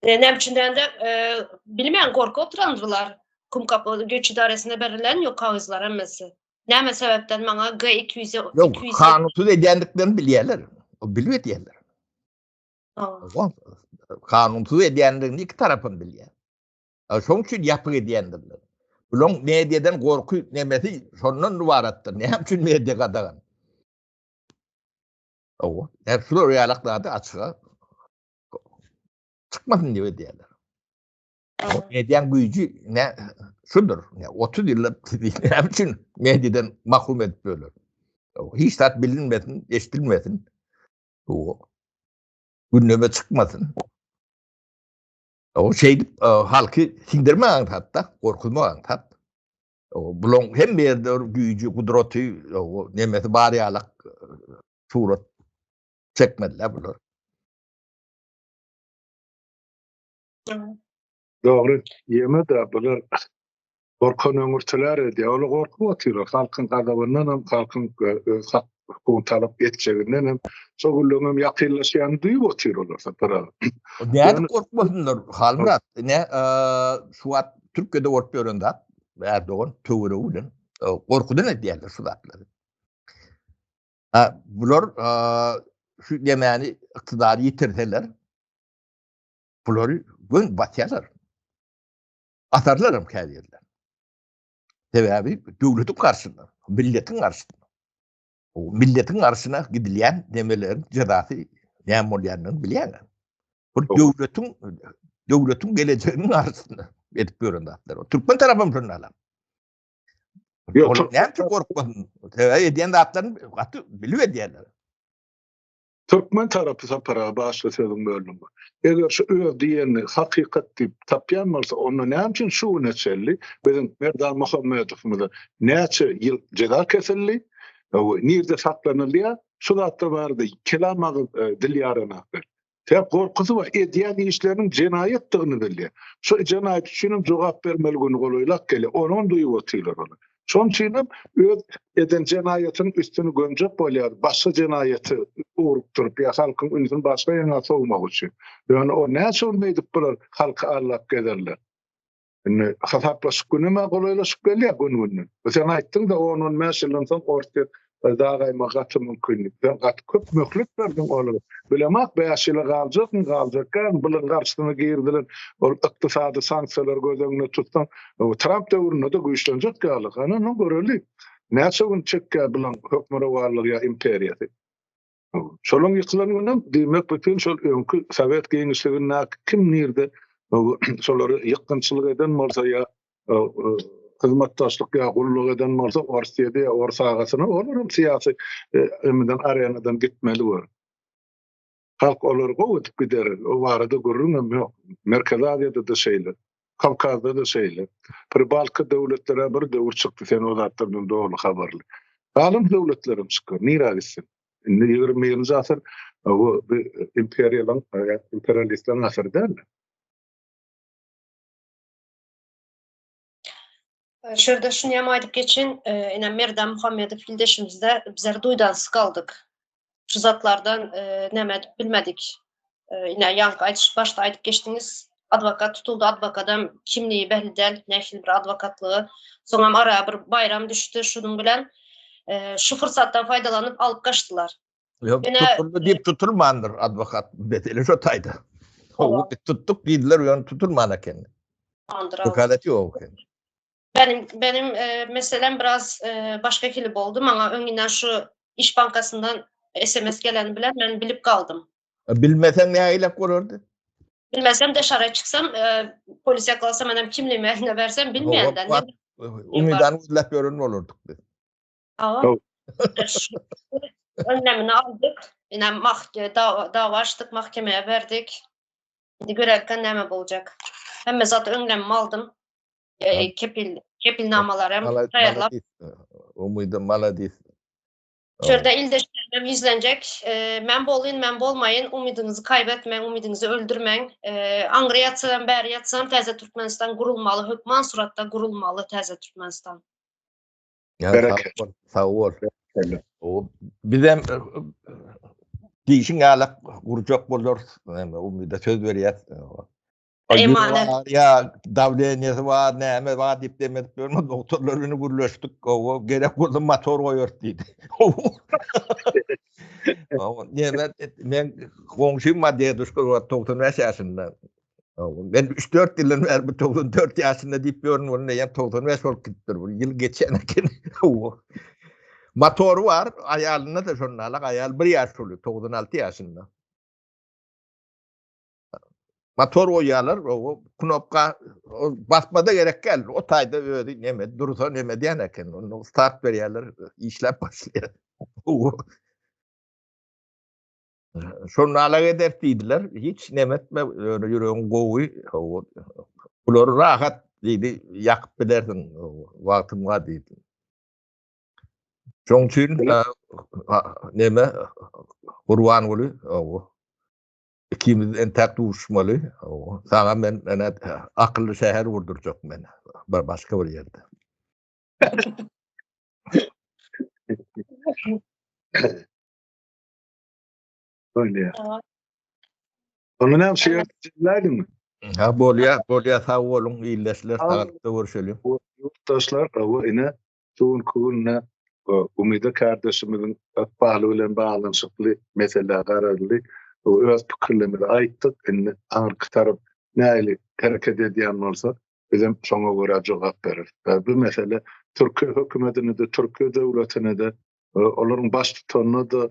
E, näme üçin dende e, bilmeýän gorky oturandyrlar. Kumkapy göç idaresine berilen ýok kagyzlar hemmesi. Näme sebäpden maňa G200 Ýok, kanunsyz edýändiklerini bilýärler. O bilip edýärler. Kanunsyz edýändigini iki tarapam bilýär. Şoň üçin ýapyk edýändirler. Bulaň mediadan gorky nemesi şondan ybaratdyr. Näme üçin media gadagan? Owa, her şular ýalak zady açyga çykmasyn diýip edýärler. Mediaň güýji ne şudur. Ne 30 ýyllap sizi näme üçin mediadan mahrum edip böler. Hiç zat bilinmesin, eşidilmesin. Bu gündeme çykmasyn. O şeýdip e, halky siňdirmek aňsat-da, gorkuzmak aňsat. Bulaň hemme ýerde bir güýji, gudraty, nemesi bar ýalak e, surat çekmediler bular. Dogry, ýeme-de bular gorkan öňürtiler edýär. Olar gorkup otyrlar. Halkyň gazabyndan hem, halkyň e, öz hak hukugyny talap etjeginden hem, şo günleriň hem ýakynlaşýanyny duýup otyr olar Sapar aga. Nädip gorkmasynlar Halmyrat? Ne e, şu wagt Türkiýede bolup ýören zat Erdogan töweregi bilen e, gorkudan edýärler şu zatlary. Ha, bular şu demäni ykdydary ýitirseler bulary gön batýarlar. Atarlar hem käbirler. Sebäbi döwletiň garşysyna, milletiň garşysyna. O milletiň garşysyna gidilýän demeleriň jezasy näme bolýanyny bilýärler. Bu döwletiň döwletiň gelejeginiň garşysyna edip ýören zatlar. Türkmen tarapy hem şonda alam. Ýok, näme üçin gorkmasyn? Sebäbi edýän zatlaryny gaty bilip edýärler. Türkmen tarapy Sapar aga başga sözüň böldüm. Eger şu öz diýenini hakykat diýip tapýan bolsa onda näme üçin şu güne çenli biziň Merdan Muhammedowymyza näçe ýyl jeza kesildi, nirde saklanylýar, şu zatlar barada kelam agyz dil ýaranaklar. Sebäp gorkusy bar, edýän işleriniň jenaýatdygyny bilýär. Şu jenaýat üçin hem jogap bermeli güni golaýlap gelýär. Onam duýup otyrlar olar. Şonuň üçin hem öz eden jenaýatynyň üstüni gömjek bolýar, başga jenaýaty ugrukdyryp ýa halkyň ünsüni başga ýaňa sowmak üçin. Ýöne o näçe gün beýdip bular halky aldap gezerler. Indi hasaplaşyk günem-ä golaýlaşyp gelýär gün-günden. Sen aýtdyň-da on-on bäş ýyldan soň Orsýet dagaýmagy gaty mümkin diýip. Sen gaty köp möhlet berdiň olara. Bilemok bäş ýyla galjakmy, galjak dälmi, bularyň garşysyna girizilen ol ykdysady sanksiýalary göz öňünde tutsaň, Tramp döwründe-de güýçlenjek ýaly. Hany onda göreli. Näçe gün çekýär bularyň hökmürowanlygy ýa imperiýasy. Şolaň ýykylan günem diýmek bütin şol öňki sowet giňişligindäki kim nirde şolary ýykgynçylyk eden bolsa ýa hyzmatdaşlyk ýa gulluk eden bolsa Orsýede ýa ors agasyna olar hem syýasy emden arenadan gitmeli bor. Halk olary gowy edip gider. O barada gürrüň hem ýok. Merkezi Aziýada-da şeýle. Kawkazda-da şeýle. Pribaltika döwletlere bir döwür çykdy, sen o zatlardan doly habarly. Galan döwletlerem çykar, nirä gitsin? Indi 21-nji asyr bu imperiýalaryň, imperialistleriň asyry däl. Şu ýerde şuny hem aýdyp geçin, ine Merdan Muhammedow ildeşimizde bizler duýdansyz galdyk. Şu zatlardan näme edip bilmedik. Ine ýaňky aýdyş başda aýdyp geçdiňiz, adwokat tutuldy, adwokadam kimligi belli däl, nähili bir adwokatlygy. Soňam ara bir baýram düşdi şunuň bilen. Şu pursatdan faýdalanyp alyp gaçdylar. Ýok, tutuldy diýip tutulmandyr adwokat. Mesele şo taýda. Hawa, tutduk diýdiler, ýöne tutulman eken. Wekalet ýok eken. Benim benim e, meselem biraz e, başga hili boldy. Maňa öňünden şu iş bankasyndan SMS geleni bilen men bilip galdym. E, bilmeseň nägilek bolardy? Bilmesem daşara çyksam, e, polis ýakalasa menem kimligimi eline bersem bilmeýän. Umydan gözläp ýören bolardyk biz. Awa. Önlemini aldyk. Ine mah dawa açdyk, mahkemeye berdik. Indi görerken näme boljak. Hemme zat önlemimi aldym. E, kepil kepilnamalar hem taýýarlap. Umyda maladis. Şurada ildeşlerim ýüzlenjek. E, men bolyn, men bolmaýyn. Umydyňyzy kaýbetmäň, umydyňyzy öldürmäň. E, aňry ýatsam, bäri ýatsam täze Türkmenistan gurulmaly, hökman suratda gurulmaly täze Türkmenistan. Ya sag bol, sag bol. O bizem diýişiň ýalak gurjak bolarys. Näme umyda söz berýäs. Emanet. Ya dawleniýesi bar, näme bar diýip demedik ýörme, doktorlar bilen gürleşdik. Gowy, gerek bolsa motor goýarys diýdi. Näme men goňşym bar deduşka bar 95 ýaşynda. Men 3-4 ýyldan bäri bu 94 ýaşynda diýip ýörün, ol neýem 95 bolup gidipdir. Bu ýyl geçen eken. Motory bar, aýalynda da şonda alak, aýal bir ýaş uly, 96 ýaşynda. Motor goýýarlar, o knopka basmada gerek däl. O taýda özi neme dursa neme diýen eken. Onda start berýärler, işläp başlaýar. Şonda alak eder diýdiler. Hiç neme etme, ýöne ýüregiň gowy. Bulary rahat diýdi, ýakyp bilersiň, wagtyň bar diýdi. Şoň üçin neme Gurbanguly, ikimiz entäk duşmaly. Saňa men ene akylly şäher gurdurjak men. Bir başga bir ýerde. Bolýar. Onda näme şu ýerde jemläýliňmi? Ha bolýar, bolýar sag boluň ildeşler, saglykda görüşeliň. Ýurtdaşlar, hawa ine şu günki günde Umyda kardeşimiziň ykbaly bilen baglanyşykly meselä garaldy. Öz pikirlerimizi aýtdyk. Indi aňyrky tarap nähili hereket edýän bolsa, bizem şoňa görä jogap bereris. Bu mesele Türkiýe hökümetine-de, Türkiýe döwletine-de, olaryň baştutanyna-da,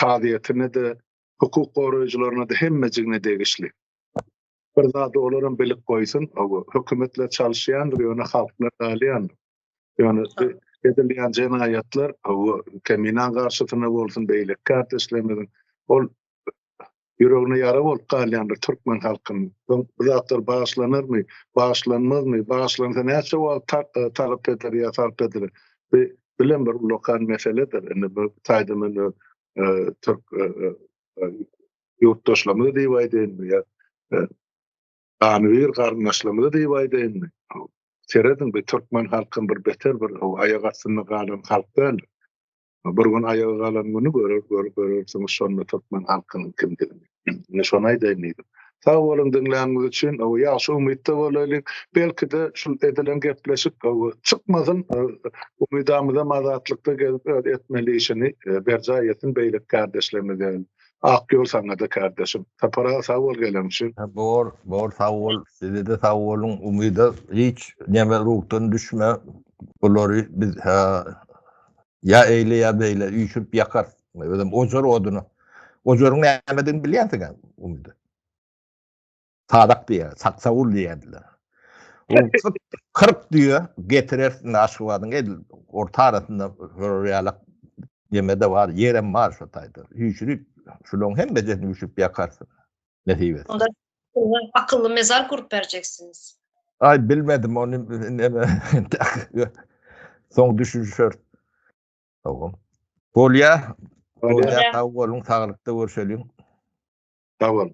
kazyýetine-de, hukuk goraýjylaryna-da hemmejigine degişli. Bir zady olaram bilip goýsun, hökümetler çalyşýandyr, ýöne halklar galýandyr. Ýöne edilýän jenaýatlar, Keminaň garşysyna bolsun, beýleki kardeşlerimiziň, ol ýüregine ýara bolup galýandyr türkmen halkynyň. Soň bu zatlar bagyşlanarmy, bagyşlanmazmy, bagyşlansa näçe wagt e, talap eder ýa sarp ediler? Bu bilen bir ullakan meseledir. Indi bu taýda men öz e, türk e, e, ýurtdaşlarymyza diýip aýdaýynmy ýa ganybir garyndaşlarymyza diýip aýdaýynmy? Serediň, bu türkmen halkyň bir beter bir aýak astynda galan halk däldir. Bir gün aýaga galan güni görer, gör, görersiňiz şonda türkmen halkynyň kimdigini. Ine şony aýdaýyn diýdim. Sag boluň diňläniňiz üçin. O ýagşy umytda bolalyň. Belki-de şul edilen gepleşik çykmasyn. Umydamyzam azatlykda gezip öz etmeli işini e, berjaý etsin beýleki kardeşlerimiz ýaly. Ak ýol saňa-da kardeşim. Sapar aga sag bol gelen üçin. Bor, bor sag bol. Size-de sag boluň. Umyda hiç neme ruhdan düşme. Bulary biz Ýa eýle ýa beýle üýşürip ýakar. Özem ojar oduny. Ojaryň nämedigini bilýänsiň umyda. Sadak diýýär, saksawul diýýärdiler. O 40 düýe getirersiň Aşgabadyň edil orta arasynda şolar ýaly neme-de bar, ýerem bar şo taýda. Üýşürip, şularyň hemmesini üýşürip ýakarsyň. Nesip etse. Onda akylly mezar gurup berjeksiňiz. Ay bilmedim ony neme soň düşünişer. Tamam. Bolýa. Bolýa. Sag boluň, saglykda görşeliň. Sag bol.